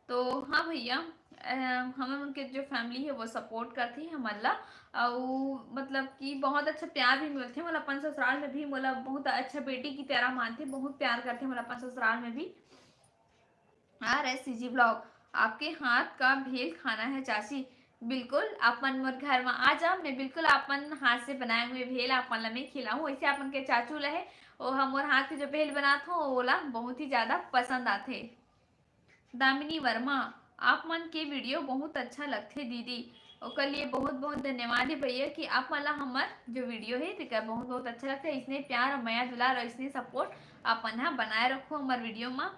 तो हाँ भैया, अ, हमन उनके जो फैमिली है वो सपोर्ट करते हैं हमन ला, अउ मतलब कि बहुत अच्छा प्यार भी मिलथे मोला अपन ससुराल में भी। मोला बहुत अच्छा बेटी की तरह मानथे, बहुत प्यार करथे मोला अपन ससुराल में भी। आर एस सी जी ब्लॉग, आपके हाथ का भेल खाना है चाची। बिल्कुल, आप मन मोर घर में आ जाओ, मैं बिल्कुल आप मन हाथ से बनाए हुए भेल आप मन ला मैं खिलाऊं। वैसे आप मन के चाचू ला है, वो हम मोर हाथ के जो भेल बनात हो, ओला बहुत ही ज्यादा पसंद आथे। दामिनी वर्मा, आप मन के वीडियो बहुत अच्छा लगथे दीदी, ओकर लिए बहुत बहुत धन्यवाद हे भैया कि आप मन ला हमर जो वीडियो हे तेकर बहुत बहुत अच्छा लगथे। इसने प्यार और मया दुलार और इसने सपोर्ट आप मन हा बनाए रखो हमर वीडियो मा।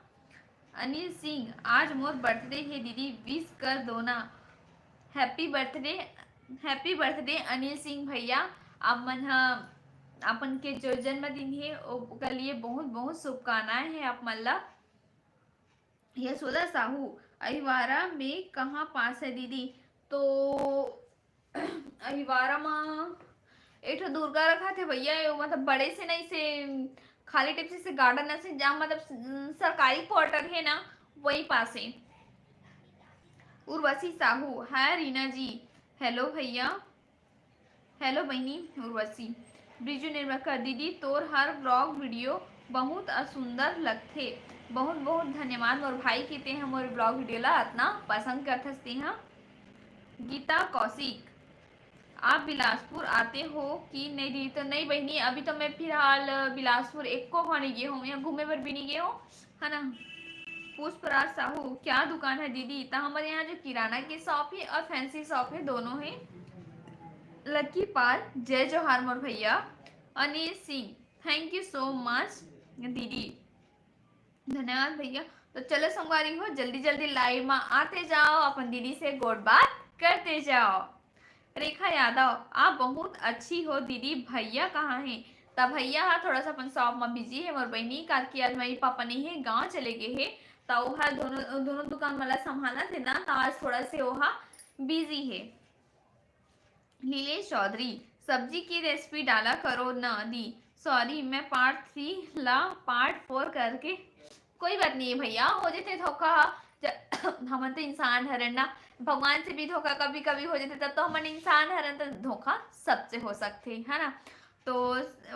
अनिल सिंह, आज मोर बर्थडे हे दीदी, विश कर दो ना। Happy birthday, happy birthday Anil Singh भैया, आप मन हा अपन के जो जन्मदिन हे ओकर लिए बहुत बहुत शुभकामनाएं हे आप मन ला। यशोदा साहू, अहिवारा में कहाँ पास है दीदी? तो अहिवारा मा एक ठो दुर्गा रखा थे भैया, ये मतलब बड़े से नहीं से, खाली टाइप से, से गार्डन से, जहाँ मतलब सरकारी क्वार्टर है ना, वही पास है। उर्वशी साहू, हाय रीना जी। हेलो भैया, हेलो बहिनी उर्वशी। ब्रिजू निर्मलकर, दीदी तोर हर ब्लॉग वीडियो बहुत अ सुंदर लगथे। बहुत बहुत धन्यवाद मोर भाई कि ते ह मोर ब्लॉग वीडियो ला अतना पसंद करथस ते ह। गीता कौशिक, आप बिलासपुर आते हो कि नहीं दीदी? तो नहीं बहिनी, अभी तो मैं फिलहाल बिलासपुर एको घाव नहीं गे हूँ, यहाँ घूमे बर भी नहीं गे हूँ, है ना। पुष्पराज साहू, क्या दुकान है दीदी? तो हमारे यहाँ जो किराना की शॉप है और फैंसी शॉप है, दोनों है। लकी पाल, जय जोहार मोर भैया। Anil Singh, thank you so much दीदी। धन्यवाद भैया। तो चलो संगवारी हो, जल्दी जल्दी लाइव में आते जाओ, अपन दीदी से गोठ बात करते जाओ। रेखा यादव, आप बहुत अच्छी हो दीदी, भैया कहाँ हैं? तब भैया हा थोड़ा सा अपन शॉप में बिजी है मोर बहिनी, काबर कि आज मम्मी पापा नहीं है, गांव चले गए हैं, तो वो हा दोनों दोनों दुकान वाला संभालना थे ना, तो आज थोड़ा से वो हा बिजी है। नीलेश चौधरी, सब्जी की रेसिपी डाला करो ना दी। सॉरी, मैं पार्ट थ्री ला पार्ट फोर करके, कोई बात नहीं है भैया, हो जथे धोखा। हमन तो इंसान हरन ना, भगवान से भी धोखा कभी कभी हो जथे, तब तो हमन इंसान हरन, तो धोखा सबसे हो सकथे, है ना। तो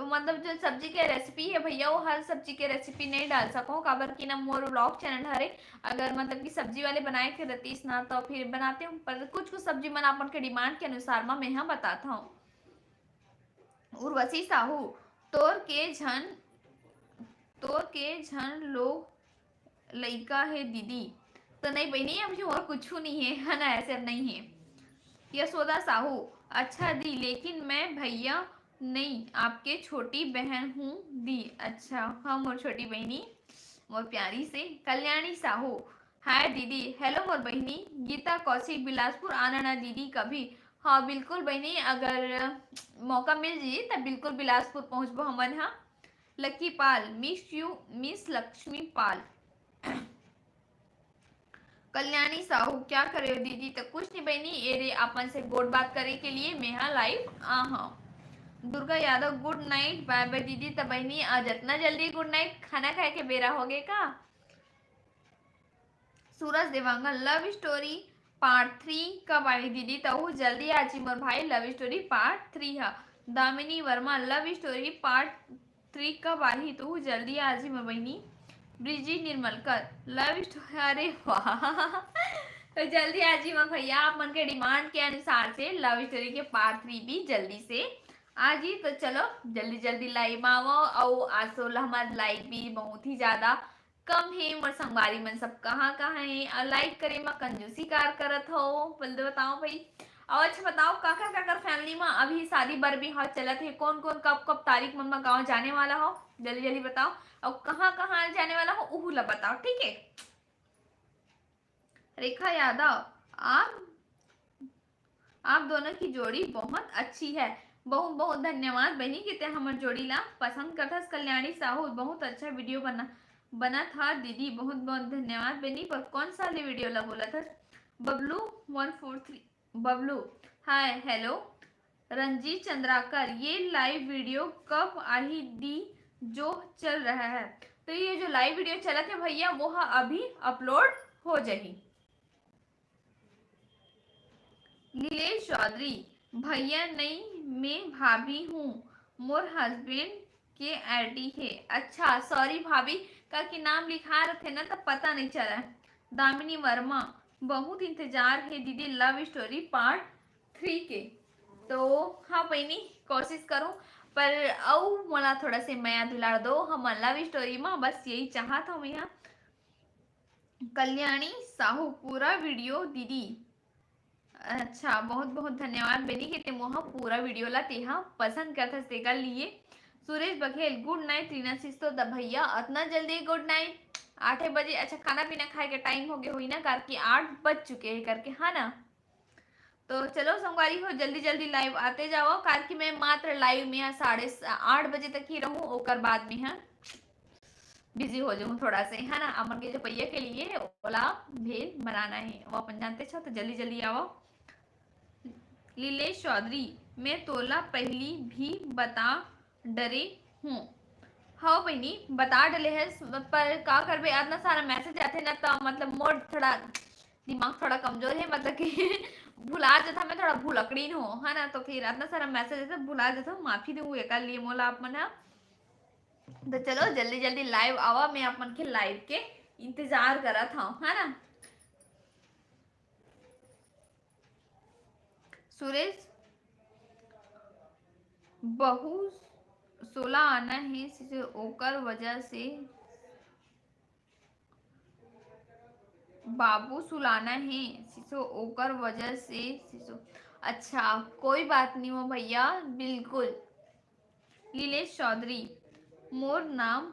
मतलब जो सब्जी के रेसिपी है भैया, वो हर सब्जी के रेसिपी नहीं डाल सको, काबर कि ना मोर व्लॉग चैनल हरे, अगर मतलब कि सब्जी वाले बनाए के रहतीस ना तो फिर बनाते हूँ, पर कुछ कुछ सब्जी मन आप मन के डिमांड के अनुसार मा मैं हा बताता हूँ। उर्वशी साहू, तोर के झन तोर के झन लोग लइका हे दीदी। तो नहीं बहिनी, अभी मोर कुछ नहीं है, है ना, ऐसे नहीं है। यशोदा साहू, अच्छा दी, लेकिन मैं भैया नहीं, आपके छोटी बहन हूँ दी। अच्छा, हाँ मोर छोटी बहिनी, मोर प्यारी से। कल्याणी साहू, हाय दीदी। हेलो मोर बहिनी। गीता कौशिक, बिलासपुर आना ना दीदी कभी। हाँ बिल्कुल बहिनी, अगर मौका मिल जी त बिल्कुल बिलासपुर पहुँचबो हमन हा। लकी पाल, मिस यू मिस लक्ष्मी पाल। कल्याणी साहू, क्या करे हो दीदी? त कुछ नहीं बहनी, ए रे अपन से गोठ बात करे के लिए मेहा लाइव आ हूँ। दुर्गा यादव, गुड नाइट, बाय बाय दीदी। त बहनी, आज इतना जल्दी गुड नाइट, खाना खाए के बेरा हो गए का? सूरज देवांगन, लव स्टोरी पार्ट थ्री कब आही दीदी? तहू जल्दी आजी मोर भाई, लव स्टोरी पार्ट थ्री ह। दामिनी वर्मा, लव स्टोरी पार्ट थ्री कब आही? तहू जल्दी आजी मोर बहिनी। ब्रिजी निर्मलकर, लव स्टोरी, अरे वाह तो जल्दी आजी मोर भैया, आप मन के डिमांड के अनुसार से लव स्टोरी के पार्ट थ्री भी जल्दी से आजी। तो चलो जल्दी जल्दी लाइव आवो, अउ आसो ला हमार लाइव भी बहुत ही ज्यादा कम हे। मोर संगवारी मन सब कहाँ कहाँ हे? अउ लाइक करे म कंजूसी कार करत हो, बोल दे, बताओ भाई। अउ अच्छा बताओ, काकर काकर फैमिली म अभी शादी बर बिहाव चलत हे? कौन कौन कब कब तारीख मन म गाँव जाने वाला हो? जल्दी जल्दी बताओ। अउ कहाँ कहाँ जाने वाला हो, उहू ला बताओ, ठीक है? रेखा यादव, आप आप दोनों की जोड़ी बहुत अच्छी है। बहुत बहुत धन्यवाद बहनी कि ते हमर जोड़ी ला पसंद करथस। कल्याणी साहू, बहुत अच्छा वीडियो बना, बना था दीदी, बहुत बहुत धन्यवाद बहनी। पर कौन सा वाली वीडियो ला बोला था? बबलू वन फोर थ्री, बबलू, हाय, हेलो। रंजीत चंद्राकर, ये लाइव वीडियो कब आही दी? जो चल रहा है, तो ये जो लाइव वीडियो चलत है भैया, वो ह अभी अपलोड हो जाही। नीलेश चौधरी, भैया नहीं, मैं भाभी हूँ, मोर हस्बैंड के आईडी हे। अच्छा, सॉरी भाभी, का के नाम लिखा रथे ना, तो पता नहीं चला। दामिनी वर्मा, बहुत इंतजार हे दीदी लव स्टोरी पार्ट थ्री के। तो हाँ बहनी, कोशिश करूँ, पर अउ मोला थोड़ा से मया दुलार दो हम लव स्टोरी में, बस यही चाहत हूँ मैं। कल्याणी साहू, पूरा वीडियो दीदी। अच्छा, बहुत बहुत धन्यवाद बहनी के ते मोहा पूरा वीडियो ला तेहा पसंद करथस तेकर लिए। सुरेश बघेल, गुड नाइट रीना सिस्तो। द भैया, अतना जल्दी गुड नाइट? आठे बजे। अच्छा, खाना पीना खाए के टाइम हो गए होई ना, करके आठ बज चुके हैं करके, है ना? तो चलो संगवारी हो, जल्दी जल्दी लाइव आते जाओ, काहे कि मैं मात्र लाइव में साढ़े स-, आठ बजे तक ही रहूँ, ओकर बाद में, हाँ, बिजी हो जाऊँ थोड़ा से, है ना। अपन के जो भैया के लिए ओला भेल बनाना है, वो अपन जानते छो, तो जल्दी जल्दी आओ। लीलेश चौधरी, मैं तोला पहली भी बता डरे हूँ। हाँ बहनी, बता डले है, पर का करबे, इतना सारा मैसेज आते ना, तो मतलब मोर थोड़ा दिमाग थोड़ा कमजोर है, मतलब कि भुला जाता, मैं थोड़ा भुलकड़ीन हूँ, है ना, तो फिर इतना सारा मैसेज है तो भुला जाता हूँ, माफी दूँ एकर लिए मोला आप मन ह। तो चलो जल्दी जल्दी लाइव आवा, मैं आप मन के लाइव के इंतजार करत हूँ, है ना। सुरेश, बहू सोला आना है, से ओकर वजह से बाबू सुलाना है सिसो, ओकर वजह से सिसो। अच्छा, कोई बात नहीं हो भैया, बिल्कुल। लीलेश चौधरी, मोर नाम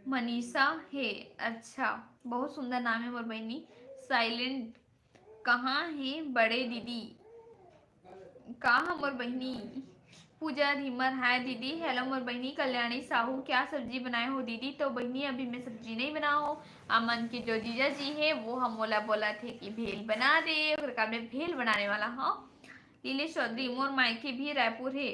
मनीषा है। अच्छा, बहुत सुंदर नाम है मोर बहनी। साइलेंट, कहाँ है बड़े दीदी? का ह मोर बहिनी? पूजा धीमर, हाय दीदी। हेलो मोर बहिनी कल्याणी साहू, क्या सब्जी बनाए हो दीदी? तो बहिनी, अभी मैं सब्जी नहीं बनाओ हूँ, अमन के जो जीजा जी है वो ह मोला बोला थे कि भेल बना दे, ओकर का मैं भेल बनाने वाला हूँ। लीलेश चौधरी, मोर मायके भी रायपुर है।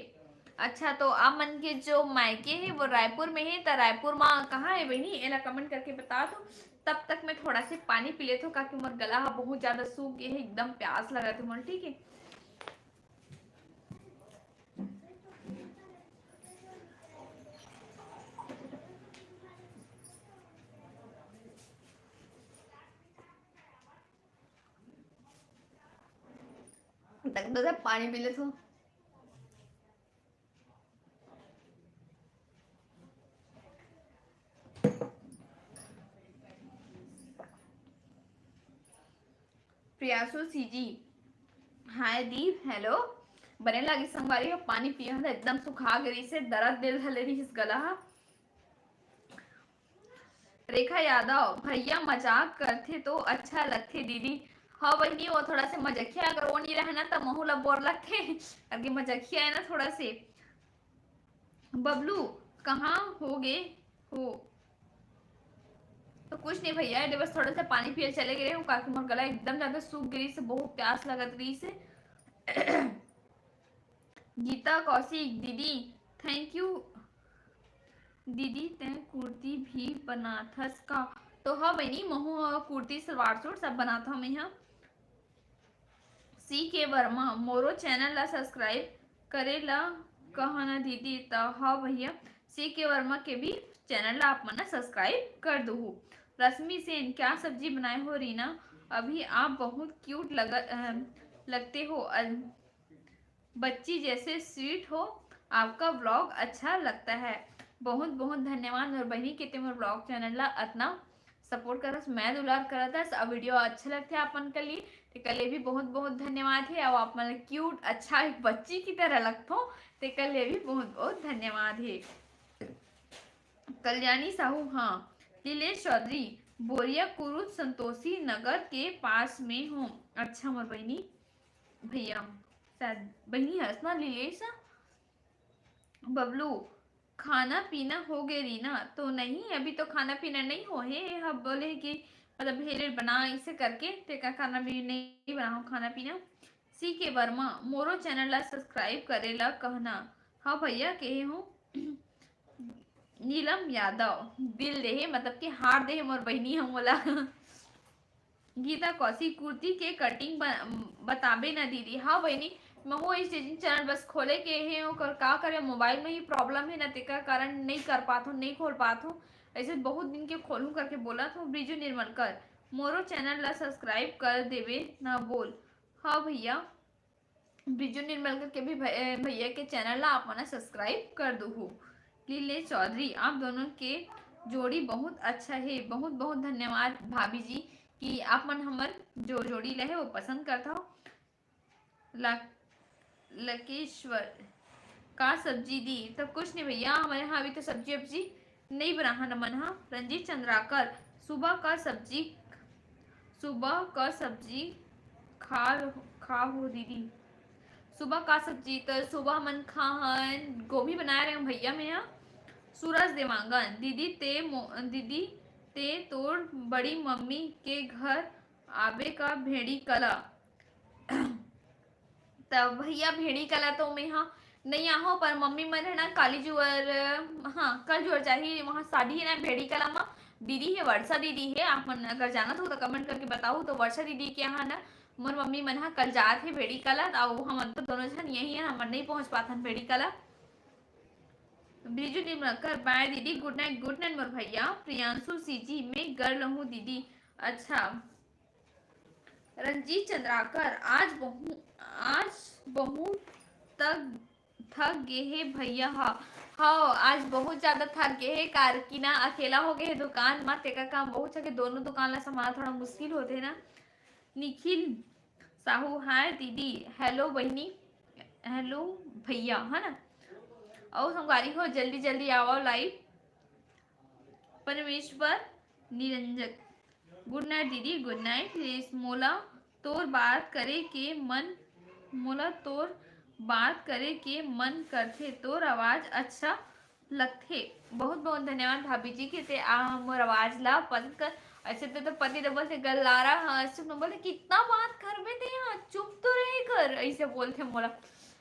अच्छा, तो आप मन के जो मायके है वो रायपुर में है, तो रायपुर में कहाँ है बहिनी, एला कमेंट करके बता दो। तब तक मैं थोड़ा से पानी पी लेता हूँ, क्योंकि मोर गला ह बहुत ज्यादा सूख गया है, एकदम प्यास लगा थे मोर, ठीक है। तक तो पानी पी लेता हूँ। प्रियासु सीजी, हाय दीप, हेलो। बने लागे संगवारी हो, पानी पिया था, एकदम सुखा गे रहिस हे, दरद दिल धले रहिस गला हा। रेखा यादव, भैया मजाक करथे तो अच्छा लगथे दीदी। हाँ बहिनी, वो थोड़ा से मजकिया, अगर वो नहीं रहे ना तो महू ला बोर लगथे, अगर मजकिया है ना थोड़ा से। बबलू, कहाँ हो गे हो? तो कुछ नहीं भैया, एदे बस थोड़ा सा पानी पियल चले गए हूँ, काकि मोर गला एकदम ज्यादा सूख गई से, बहुत प्यास लगत रही से। गीता कौशिक दीदी, thank you। दीदी, तैं कुर्ती भी बनाथस का? तो हाँ बहिनी, महू ह कुर्ती, सलवार सूट सब बनात हव मैं ह। सी के वर्मा, मोरो चैनल ला सब्सक्राइब करे ला कहा ना दीदी। त हाँ भैया, सी के वर्मा के भी चैनल ला आप मन सब्सक्राइब कर दूहू। रश्मि सेन, क्या सब्जी बनाए हो रीना? अभी आप बहुत क्यूट लग, अ, लगते हो। अ, बच्ची जैसे स्वीट हो, आपका व्लॉग अच्छा लगता है। बहुत बहुत धन्यवाद मोर बहिनी के ते मोर व्लॉग चैनल ला अतना सपोर्ट करस, मैं दुलार करत हस। अब वीडियो अच्छा लगथे आपन के लिए, तेकर ले भी बहुत बहुत धन्यवाद हे। अब आप मन क्यूट अच्छा एक बच्ची की तरह लगथो, तेकर ले भी बहुत बहुत धन्यवाद हे। कल्याणी साहू, हाँ। लीलेश चौधरी, बोरिया कुरुद संतोषी नगर के पास में हूँ। अच्छा मोर बहिनी, भैया, शायद बहिनी हस ना लीलेश? बबलू, खाना पीना हो गे रीना? तो नहीं, अभी तो खाना पीना नहीं हो हे। हम बोले कि मतलब भेले बना इसे करके, तेकर खाना भी नहीं बनाओ खाना पीना। सी के वर्मा, मोरो चैनल ला सब्सक्राइब करे ला कहना। हाँ भैया, कहे हूँ। नीलम यादव, दिल देहे, मतलब कि हार देहे मोर बहिनी ह मोला। गीता कौशिक, कुर्ती के कटिंग ब-, बताबे ना दीदी। हाँ बहिनी, महू स्टिचिंग चैनल बस खोले के हे, ओकर का करे, मोबाइल में ही प्रॉब्लम हे ना, तेकर कारण नहीं कर पात हूँ, नहीं खोल पात हूँ। ऐसे बहुत दिन के खोलूँ करके बोलत हूँ। ब्रिजू निर्मलकर, मोरो चैनल ला सब्सक्राइब कर देबे ना बोल। हाँ भैया, ब्रिजू निर्मलकर के भी भै-, भैया के चैनल ला आप मन सब्सक्राइब कर दूहू। लीले चौधरी, आप दोनों के जोड़ी बहुत अच्छा हे। बहुत बहुत धन्यवाद भाभी जी कि आप मन हमर जो जोड़ी ला हे वो पसंद करत हव। ल-, लकेश्वर, का सब्जी दी? तब कुछ नहीं भैया, हमर यहाँ अभी तो सब्जी वब्जी नहीं बना है ना मन हा। रंजीत चंद्राकर, सुबह का सब्जी, सुबह का सब्जी खा, खा हो दीदी? सुबह का सब्जी? तो सुबह मन खा हन, गोभी बनाए रहे भैया मैं हा। सूरज देवांगन, दीदी ते मो-, दीदी ते तोर बड़ी मम्मी के घर आबे का भेड़ी कला? त भैया भेड़ी कला तो मैं हा नहीं आहो, पर मम्मी मन है ना काली जुवर, हाँ, कल जुवर जाही, वहाँ शादी है ना भेड़ी कला मा। दीदी है, वर्षा दीदी है, आप मन अगर जानत हो तो कमेंट करके बताओ। तो वर्षा दीदी के यहाँ ना मोर मम्मी मन हा कल जात हे भेड़ी कला, त हमन तो दोनों झन यही है, हमन नहीं पहुँच पाथन भेड़ी कला। ब्रिजू निर्मलकर, बाय दीदी, गुड नाइट, गुड नाइट मोर भैया। प्रियांशु सीजी, मैं कर लहूँ दीदी। अच्छा, रंजीत चंद्राकर, आज बहु, आज बहुत तक थक गे हे भैया हा। हाँ, आज बहुत ज्यादा थक गे हे, कार की ना अकेला हो गे हे दुकान मा, तेकर काम बहुत सके, दोनों दुकान ला संभालना थोड़ा मुश्किल होथे ना। निखिल साहू, हाय दीदी, हेलो बहिनी, हेलो भैया, है ना? अउ संगवारी हो, जल्दी जल्दी आवव लाइव। परमेश्वर निरंजक, गुड नाइट दीदी, गुड नाइट। प्लीज मोला तोर बात करे के मन, मोला तोर बात करे के मन करथे, तोर आवाज अच्छा लगथे। बहुत बहुत धन्यवाद भाभी जी के ते आ मोर आवाज ला पसंद कर। ऐसे तो, तो पति देव बोलते गल्लारा, हाँ, चुप न बोलते, कितना बात करबे ते, हाँ, चुप तो रहे कर, ऐसे बोलते मोला।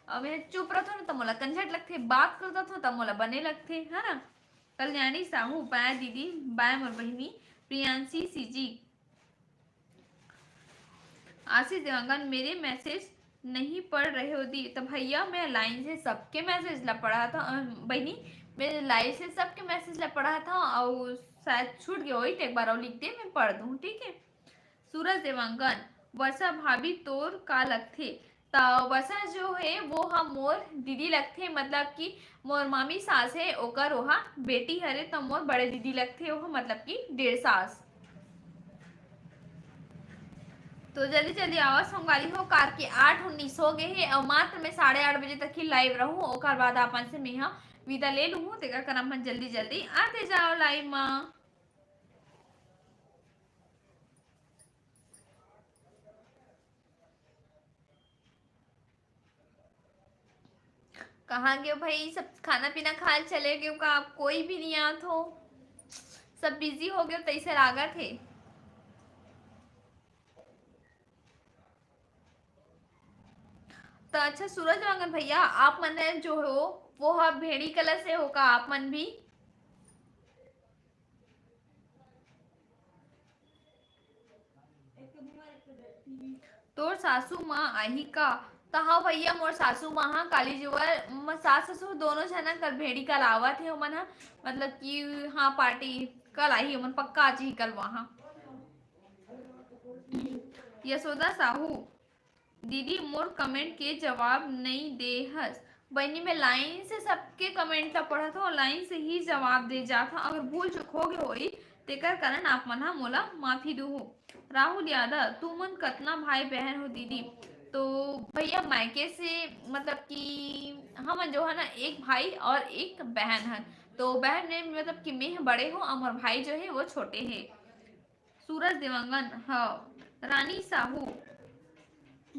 अब मैं चुप रहता हूँ ना तो मोला कंझट लगथे, बात करता था तब मोला बने लगथे, है ना? कल्याणी साहू, बाय दीदी, बाय मोर बहिनी। प्रियांशी सीजी, आशीष देवांगन, मेरे मैसेज नहीं पढ़ रहे हो दी? तो भैया, मैं लाइन से सबके मैसेज ला पढ़ा था, अ, बहिनी, मैं लाइन से सबके मैसेज ला पढ़ा था और शायद छूट गया होई, तो एक बार और लिख दे, मैं पढ़ दूँ, ठीक है? सूरज देवांगन, वर्षा भाभी तोर का लगथे? त वर्षा जो है वो ह मोर दीदी लगथे, मतलब कि मोर मामी सास है, ओकर ओहा बेटी हरे, त मोर बड़े दीदी लगथे, ओह मतलब कि डेढ़ सास। तो जल्दी जल्दी आवा संगवारी हो, कार के आठ उन्नीस हो गए हे और मात्र मैं साढ़े आठ बजे तक ही लाइव रहूँ, ओकर बाद आपन से मेहा विदा ले लूँ। तेकर करम मन जल्दी जल्दी आते जाओ लाइव मा। कहाँ गए भाई सब? खाना पीना खा चले गए का? आप कोई भी नहीं आत हो। सब बिजी हो गए तैसे लागत हे। तो अच्छा सूरज वांगन भैया, आप मन जो हो वो हा भेड़ी कला से हो का आप मन भी? तोर सासू माँ आही का? त हाँ भैया, मोर सासू माँ हा काली जुवर, म-, सास ससुर दोनों झना कर भेड़ी कला आवत हे ओमन हा, मतलब कि हाँ पार्टी कल आही ओमन, पक्का आज ही कल वहाँ। यशोदा साहू, दीदी मोर कमेंट के जवाब नई दे हस। बहिनी, मैं लाइन से सबके कमेंट ला पढ़त हूँ, लाइन से ही जवाब दे जात हूँ। अगर भूल चूक हो गए होई तेकर कारण आप मन हा मोला माफी दुहू। राहुल यादव, तुमन कतना भाई बहन हो दीदी? तो भैया मायके से मतलब कि हमन जो है ना एक भाई और एक बहन हन। तो बहन में मतलब कि मैं बड़े हूँ और भाई जो है वो छोटे है। सूरज देवांगन, हाँ। रानी साहू,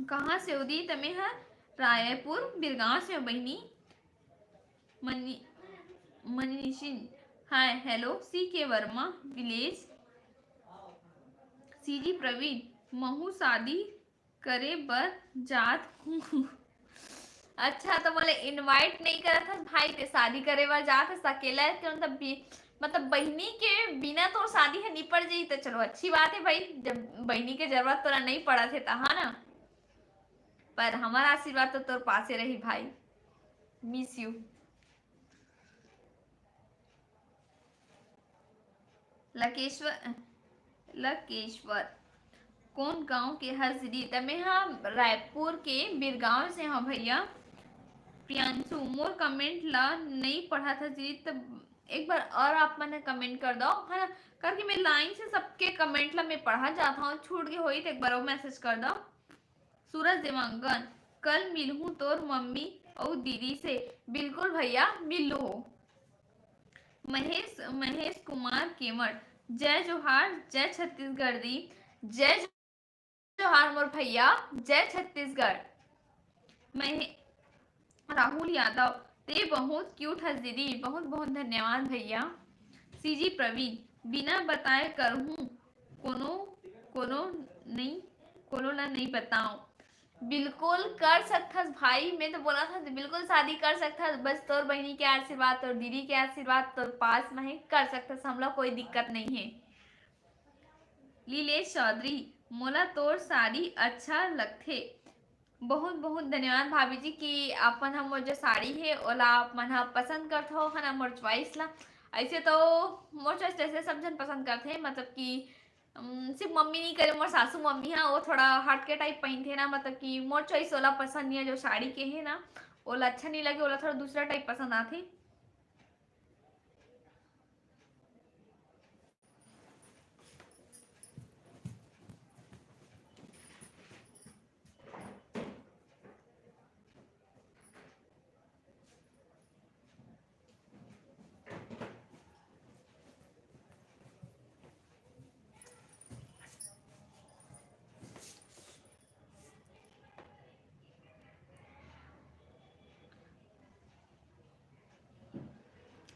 कहाँ से हो दी? त मैं ह रायपुर बिरगांव से हो बहिनी। Money मनीषिन, hi hello. सी के वर्मा, विलेज। सीजी प्रवीण, महू शादी करे बर जात हूँ। अच्छा, तो मोला इनवाइट नहीं करत हस भाई, ते शादी करे बर जात हस अकेला है, तो मतलब बी-, मतलब बहिनी के बिना तोर शादी है निपट जाई, तो चलो अच्छी बात है भाई, जब बहिनी के जरूरत तोरा नहीं पड़त है, तो हाँ ना, पर हमारा आशीर्वाद तो तोर पासे रही भाई। मिस यू। लकेश्वर, लकेश्वर, कौन गांव के हस दीदी? त मैं हा रायपुर के बिरगांव से हाँ भैया। प्रियांशु, मोर कमेंट ला नहीं पढ़ा था दीदी, त एक बार और आप मन कमेंट कर दो, है ना, करके मैं लाइन से सबके कमेंट ला मैं पढ़ा जाता हूँ, छूट गए होई तो एक बार और मैसेज कर दो। सूरज देवांगन, कल मिलहूं तोर मम्मी अउ दीदी से। बिल्कुल भैया, मिल लो। महेश, महेश कुमार केमट, जय जोहार, जय छत्तीसगढ़ दी, जय जोहार मोर भैया, जय छत्तीसगढ़। महे-, राहुल यादव, ते बहुत क्यूट हस दीदी, बहुत बहुत धन्यवाद भैया। सीजी प्रवीण, बिना बताए करहूं कोनो, कोनो नहीं, कोनो ला नहीं बताओ। बिल्कुल कर सकथस भाई, मैं तो बोला था बिल्कुल शादी कर सकथस, बस तोर बहिनी के आशीर्वाद, तोर दीदी के आशीर्वाद तोर पास में है, कर सकथस, हमला कोई दिक्कत नहीं है। लीलेश चौधरी, मोला तोर साड़ी अच्छा लगथे। बहुत बहुत धन्यवाद भाभी जी कि आप मन ह मोर जो साड़ी हे ओला आप मन ह पसंद करथो, है ना, मोर चॉइस ला। ऐसे तो मोर चॉइस जैसे सब जन पसंद करथे, मतलब कि, अम, सिर्फ मम्मी नहीं करे, मोर सासू मम्मी हा वो थोड़ा हट के टाइप पहनथे ना, मतलब कि मोर चॉइस ओला पसंद नहीं है, जो साड़ी के है ना ओला अच्छा नहीं लगे, ओला थोड़ा दूसरा टाइप पसंद आथे।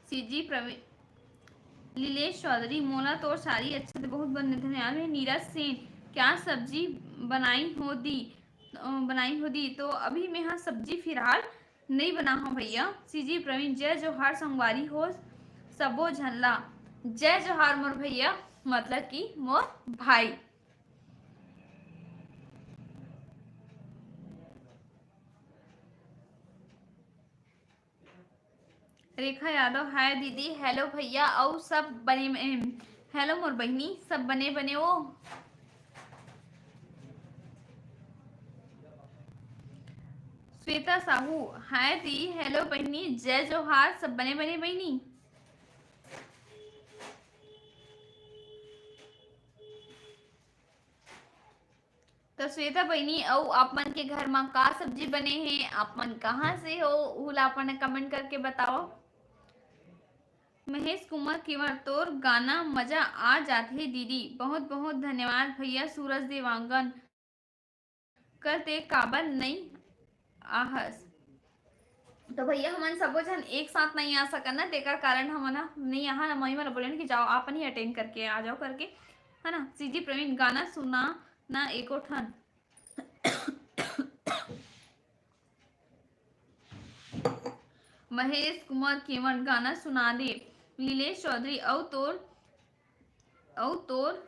सीजी प्रवीण, लीलेश चौधरी, मोला तोर साड़ी अच्छा, बहुत बहुत धन्यवाद। नीरज सेन, क्या सब्जी बनाई हो दी? अ, बनाई हो दी? तो अभी मैं हा सब्जी फिलहाल नहीं बना हो भैया। सीजी प्रवीण, जय जोहार संगवारी हो सबो झन ला। जय जोहार मोर भैया, मतलब कि मोर भाई। रेखा यादव, हाय दीदी। हेलो भैया, अउ सब बने में? हेलो मोर बहिनी, सब बने बने ओ? श्वेता साहू, हाय दी। हेलो बहिनी, जय जोहार, सब बने बने बहिनी? तो श्वेता बहिनी, अउ आप मन के घर म का सब्जी बने हे, आप मन कहाँ से हो, उहू ला अपन कमेंट करके बताओ। महेश कुमार केवल, तोर गाना मजा आ जाथे दीदी। बहुत बहुत धन्यवाद भैया सूरज देवांगन। कल ते काबर नई आहस? तो भैया, हमन सबो झन एक साथ नहीं आ सकन ना, तेकर कारण हमन ह नहीं, यहाँ मम्मी मन बोले कि जाओ, आप ही अटेंड करके आ जाओ करके, है ना। सीजी प्रवीण, गाना सुना ना एको ठन। महेश कुमार केवट, गाना सुना दे। नीलेश चौधरी, अउ तोर, अउ तोर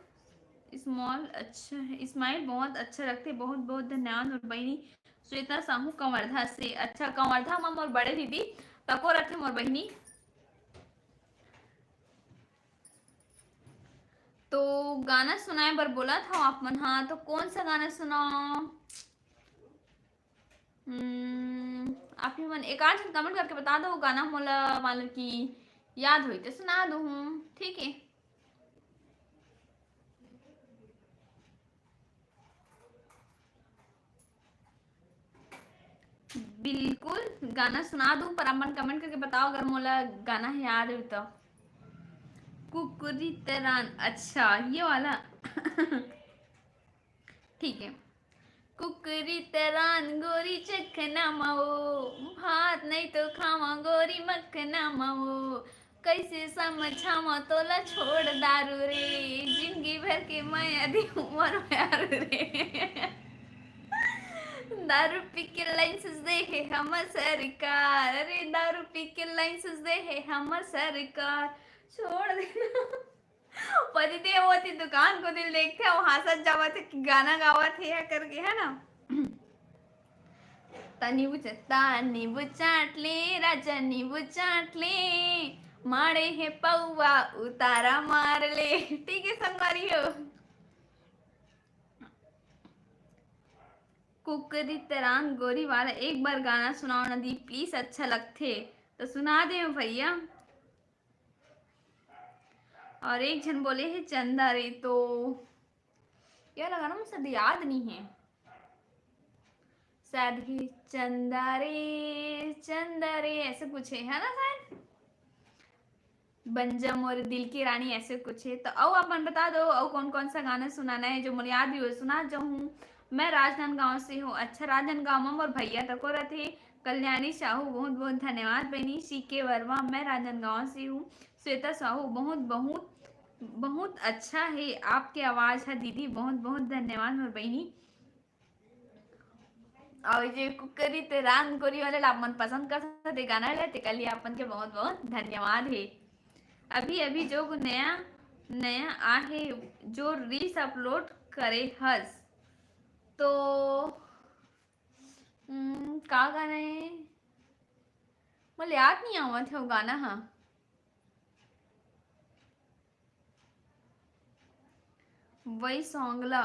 स्मॉल, अच्छा, स्माइल बहुत अच्छा लगथे। बहुत बहुत धन्यवाद मोर बहिनी श्वेता साहू कंवर्धा से। अच्छा, कंवर्धा म मोर बड़े दीदी तको रथे मोर बहिनी। तो गाना सुनाए बर बोलत हव आप मन। हाँ, तो कौन सा गाना सुनाओ? हम्म, आप ही मन एक आध कमेंट करके बता दो, गाना मोला मतलब कि याद होई तो सुना दो हूँ, ठीक है? बिल्कुल, गाना सुना दूँ, पर अपन कमेंट करके बताओ अगर मोला गाना याद हो तो। कुकुरी तेरान, अच्छा, ये वाला। ठीक है। कुकुरी तेरान गोरी चखना मवो, भात नहीं तो खावा गोरी मखना मवो, कैसे समझावा तोला छोड़ दारू रे, जिंदगी भर के माया दी उमर प्यार रे। दारू पी के लाइसेंस दे हे हमर सरकार, अरे दारू पी के लाइसेंस दे हे हमर सरकार, छोड़ देना। पति देव ओती दुकान को दिल देखते हो, हंसत जावत है कि गाना गावत है या करके, है ना? तनी बुझता नींबू चाट ले, राजा नींबू चाट ले, माड़े हे पौवा उतारा मार ले। ठीक है संगवारी हो। कुकरी तेरान गोरी वाला एक बार गाना सुनाओ ना दी, प्लीज, अच्छा लगथे। तो सुना दे भैया। और एक झन बोले हे चंदा रे, तो ये वाला गाना मुझे शायद याद नहीं है, शायद ही चंदा रे, चंदा रे, ऐसे कुछ है, है ना शायद? बन जा मोर दिल की रानी, ऐसे कुछ है। तो अउ आप मन बता दो, अउ कौन कौन सा गाना सुनाना है जो मोर याद भी हो, सुना जाऊँ। मैं राजनांदगांव से हूँ। अच्छा, राजनांदगांव में मोर भैया तको रथे। कल्याणी साहू, बहुत बहुत धन्यवाद बहनी। सी के वर्मा, मैं राजनांदगांव से हूँ। श्वेता साहू, बहुत बहुत बहुत अच्छा है आपके आवाज है दीदी, बहुत बहुत धन्यवाद मोर बहनी। और ये कुकरी ते रान गोरी वाले ला आप मन पसंद कर सकते गाना ले, तेकर लिए आप मन के बहुत बहुत धन्यवाद है। अभी अभी जो नया नया आहे, जो रील्स अपलोड करे हस, तो हम्म, का गाना है? मोला याद नहीं आवत है वो गाना हा। वही सॉन्ग ला।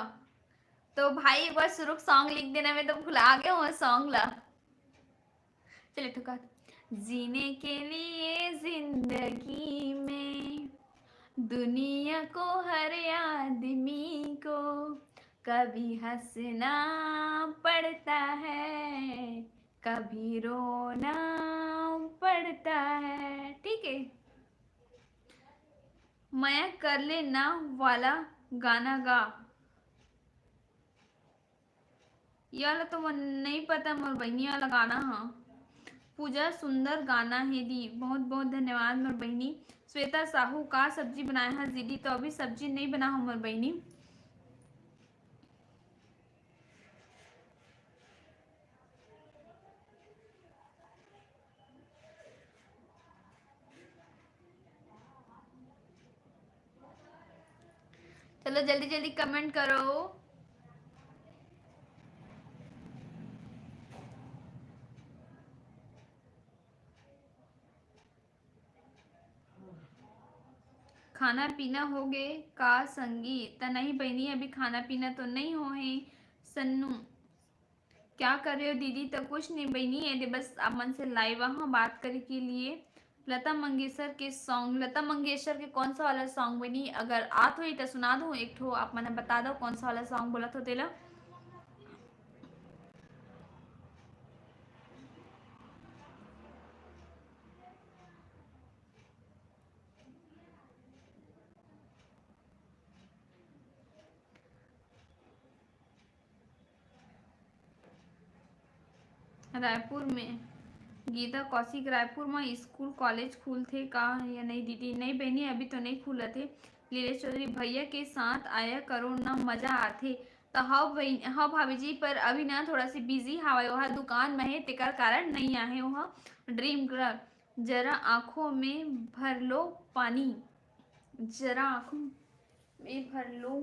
तो भाई एक बार शुरू सॉन्ग लिख देना, मैं तो भुला गया हूँ सॉन्ग ला। चले ठुका। जीने के लिए जिंदगी में दुनिया को, हर आदमी को कभी हंसना पड़ता है, कभी रोना पड़ता है। ठीक है, मया कर ले ना वाला गाना गा। ये वाला तो मोर नहीं पता, मोर बहिनी वाला गाना हा। पूजा, सुंदर गाना है दी, बहुत बहुत धन्यवाद मोर बहिनी। श्वेता साहू, का सब्जी बनाया है दीदी? तो अभी सब्जी नहीं बना हो मोर बहिनी। चलो जल्दी जल्दी कमेंट करो। खाना पीना हो गए का संगी? त नहीं बहिनी, अभी खाना पीना तो नहीं हो है। सन्नू, क्या कर रहे हो दीदी? तो कुछ नहीं बहिनी, ये दे बस आप मन से लाइव हाँ बात करे के लिए। लता मंगेशकर के सॉन्ग, लता मंगेशकर के कौन सा वाला सॉन्ग बहिनी? अगर आत होई तो सुना दूँ एक ठो, आप मन बता दो कौन सा वाला सॉन्ग बोलत हो तेला। रायपुर में। गीता कौशिक, रायपुर म स्कूल कॉलेज खुलथे का या नहीं दीदी? नहीं बहिनी, अभी तो नहीं खुलत हे। लीलेश चौधरी, भैया के साथ आया करो ना, मजा आथे। तो हव बहिन, हव भाभी जी, पर अभी ना थोड़ा सी बिजी हावय, ओहा दुकान में हे, तेकर कारण नहीं आहे ओहा। ड्रीम गर्ल, जरा आंखों में भर लो पानी, जरा आंखों में भर लो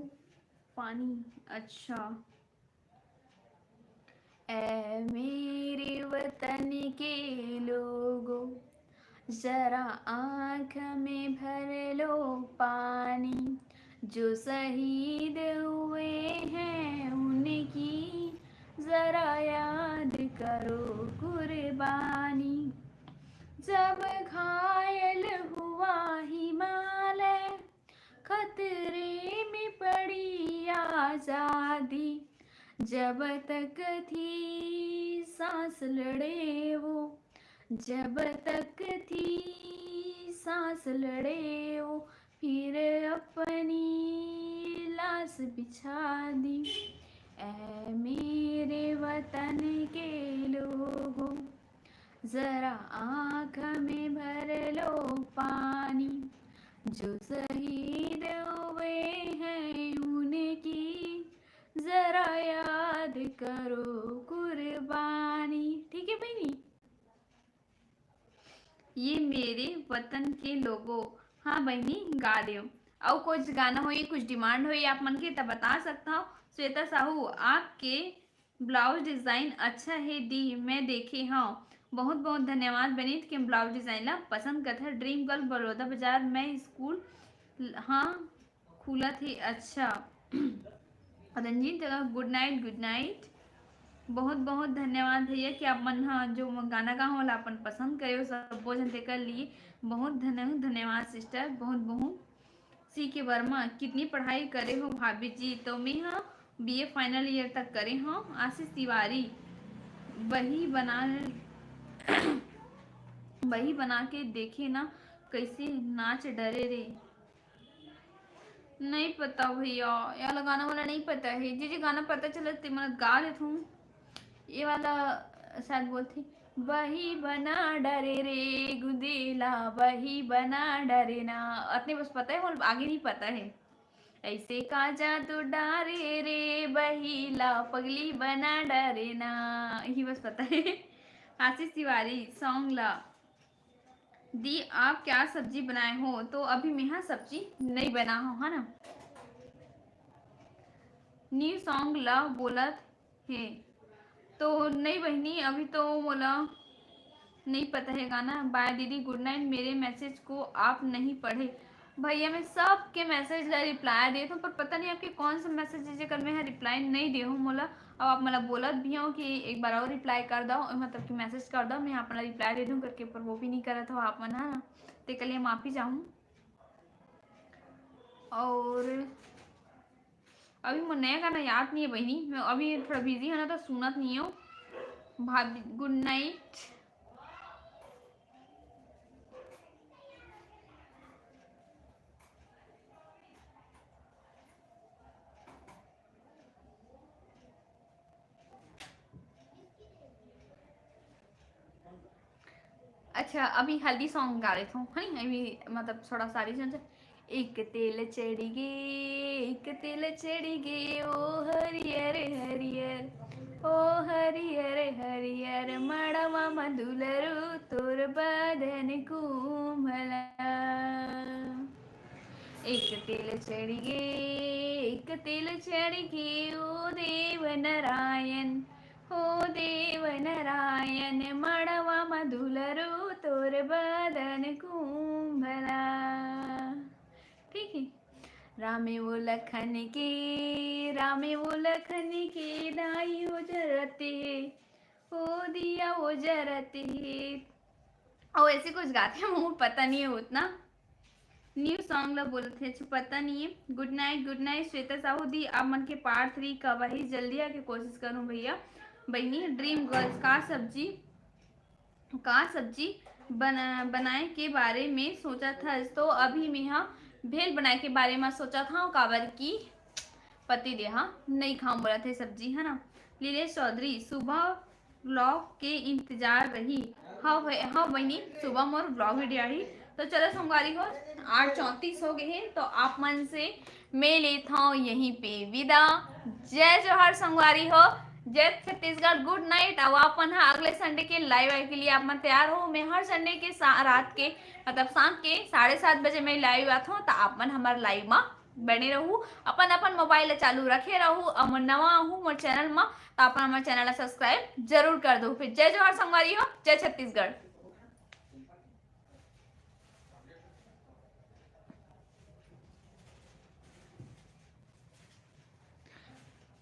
पानी। अच्छा, ऐ मेरे वतन के लोगों, जरा आंख में भर लो पानी, जो शहीद हुए हैं उनकी जरा याद करो कुर्बानी। जब घायल हुआ हिमालय, खतरे में पड़ी आजादी, जब तक थी सांस लड़े वो, जब तक थी सांस लड़े वो, फिर अपनी लाश बिछा दी। ऐ मेरे वतन के लोगों, जरा आंख में भर लो पानी, जो शहीद हुए हैं उनकी जरा याद करो कुर्बानी। ठीक है बहिनी, ये मेरे वतन के लोगों। हाँ बहिनी, गा देव। अउ कुछ गाना होई, कुछ डिमांड होई आप मन के, त बता सकता हो। श्वेता साहू, आपके ब्लाउज डिजाइन अच्छा हे दी, मैं देखे हव। बहुत बहुत धन्यवाद बहिनी, के ब्लाउज डिजाइन ला पसंद करत हव। ड्रीम गर्ल, बलौदा बाजार में स्कूल, हाँ, खुलत हे। अच्छा, रंजीत, गुड नाइट, गुड नाइट। बहुत बहुत धन्यवाद भैया, कि आप मन ह जो गाना गाहूँ ला अपन पसंद करे हो, सब्बो झन तेकर लिए बहुत धन्य-, धन्यवाद सिस्टर, बहुत बहुत। सी के वर्मा, कितनी पढ़ाई करे हो भाभी जी? तो मैं ह बीए फाइनल ईयर तक करे हव। आशीष तिवारी, बही बना, बही बना के देखे ना, कैसे नाच डरे रे। नहीं पता भैया, ये वाला गाना वाला नहीं पता है। जे जे गाना पता चलत ते मन गा देथूं। ये वाला शायद बोलथे, बही बना डरे रे गुदेला, बही बना डरे ना। अतने बस पता है, मोला आगे नहीं पता है। ऐसे का जादू डारे रे बहिला, पगली बना डरे ना, यही बस पता है। आशीष तिवारी सॉन्ग ला। दी, आप क्या सब्जी बनाए हो? तो अभी मेहा सब्जी नहीं बना हो, है ना। न्यू सॉन्ग ला बोलत हे। तो नहीं बहिनी, अभी तो मोला नहीं पता है गाना। बाय दीदी, गुड नाइट। मेरे मैसेज को आप नहीं पढ़े। भैया, मैं सबके मैसेज ला रिप्लाई देत हूँ, पर पता नहीं आपके कौन सा मैसेज है जेकर मैं रिप्लाई नहीं दे हूँ। मोला अब आप मोला बोलत भी हो कि एक बार और रिप्लाई कर दो, मतलब कि मैसेज कर दो, मैं आप मोला रिप्लाई दे दूँ करके, पर वो भी नहीं करत हो आप मन, है ना। तेकर लिए माफी चाहूँ। और अभी मोर नया गाना याद नहीं है बहिनी, मैं अभी थोड़ा बिजी हूँ ना, तो सुनत नहीं हूँ। भाभी, गुड नाइट। अच्छा, अभी हल्दी सॉन्ग गा लेथव, है नी? अभी मतलब थोड़ा सारी जन, एक तेल चढ़ी गे, एक तेल चढ़ी गे, ओ हरियर हरियर, ओ हरियर हरियर, मड़वा म दुलरू तोर बदन कुंभला। एक तेल चढ़ी गे, एक तेल चढ़ी गे, ओ देव नारायण, ओ देव नारायण, मड़वा म दुलरू तोर बदन कुंभला। ठीक है। रामे वो लखन के, रामे वो लखन के, दाई वो जरत हे, ओ दिया वो जरत हे। और ऐसे कुछ गाते हैं, मुझे पता नहीं है उतना। न्यू सॉन्ग ला बोलत हे, अच्छा पता नहीं है। गुड नाइट, गुड नाइट श्वेता साहू दी, आप मन के पार्ट थ्री कब आही? जल्दी आके कोशिश करूँ भैया। बहिनी, ड्रीम गर्ल्स का सब्जी, का सब्जी बना, बनाए के बारे में सोचत हस? तो अभी मेहा भेल बनाए के बारे में सोचत हव, काबर की पति देहा नहीं खाऊं बोलत हे सब्जी, है ना। लीलेश चौधरी, सुबह व्लॉग के इंतजार रही। हाँ भाई, हाँ बहिनी, सुबह मोर vlog video आही। तो चलो संगवारी हो, आठ चौंतीस हो गए हैं, तो आप मन से मैं लेत हूँ यहीं पे विदा। जय जोहार संगवारी हो, जय छत्तीसगढ़, good night। अब अपन हा अगले Sunday के live आए के लिए आप मन तैयार हो। मैं हर Sunday के सा-, रात के, मतलब शाम के साढ़े सात बजे मैं live आत हूँ, तो आप मन हमारे live में बने रहू, अपन अपन mobile ला चालू रखे रहू। अब मोर नवा आहू मोर channel में, तो अपन हमारे channel ला subscribe जरूर कर दो। फिर जय जोहार संगवारी हो, जय छत्तीसगढ़।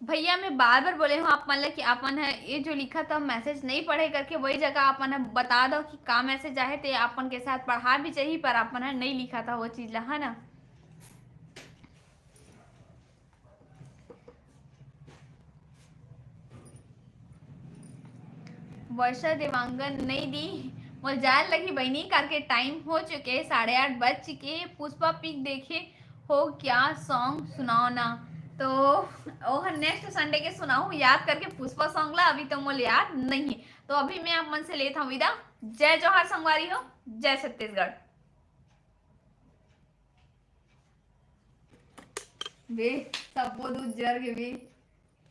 भैया, मैं बार बार बोले हूँ आप मन ला कि आप मन ह ये जो लिखा था message नहीं पढ़े करके, वही जगह आप मन ह बता दो कि का message आए, ते आप मन के साथ पढ़ा भी चाहिए, पर आप मन ह नहीं लिखा था वो चीज ला, है ना। वर्षा देवांगन नहीं दी, मोर जाए लगी बहिनी, करके time हो चुके, साढ़े आठ बज चुके। पुष्पा पिक देखे हो क्या, song सुनाओ ना। तो ओह next Sunday के सुनाऊँ याद करके पुष्पा song ला, अभी तो मोर याद नहीं है। तो अभी मैं आप मन से लेत हूँ विदा। जय जोहार संगवारी हो, जय छत्तीसगढ़। बे, सबो दूध जर के बे।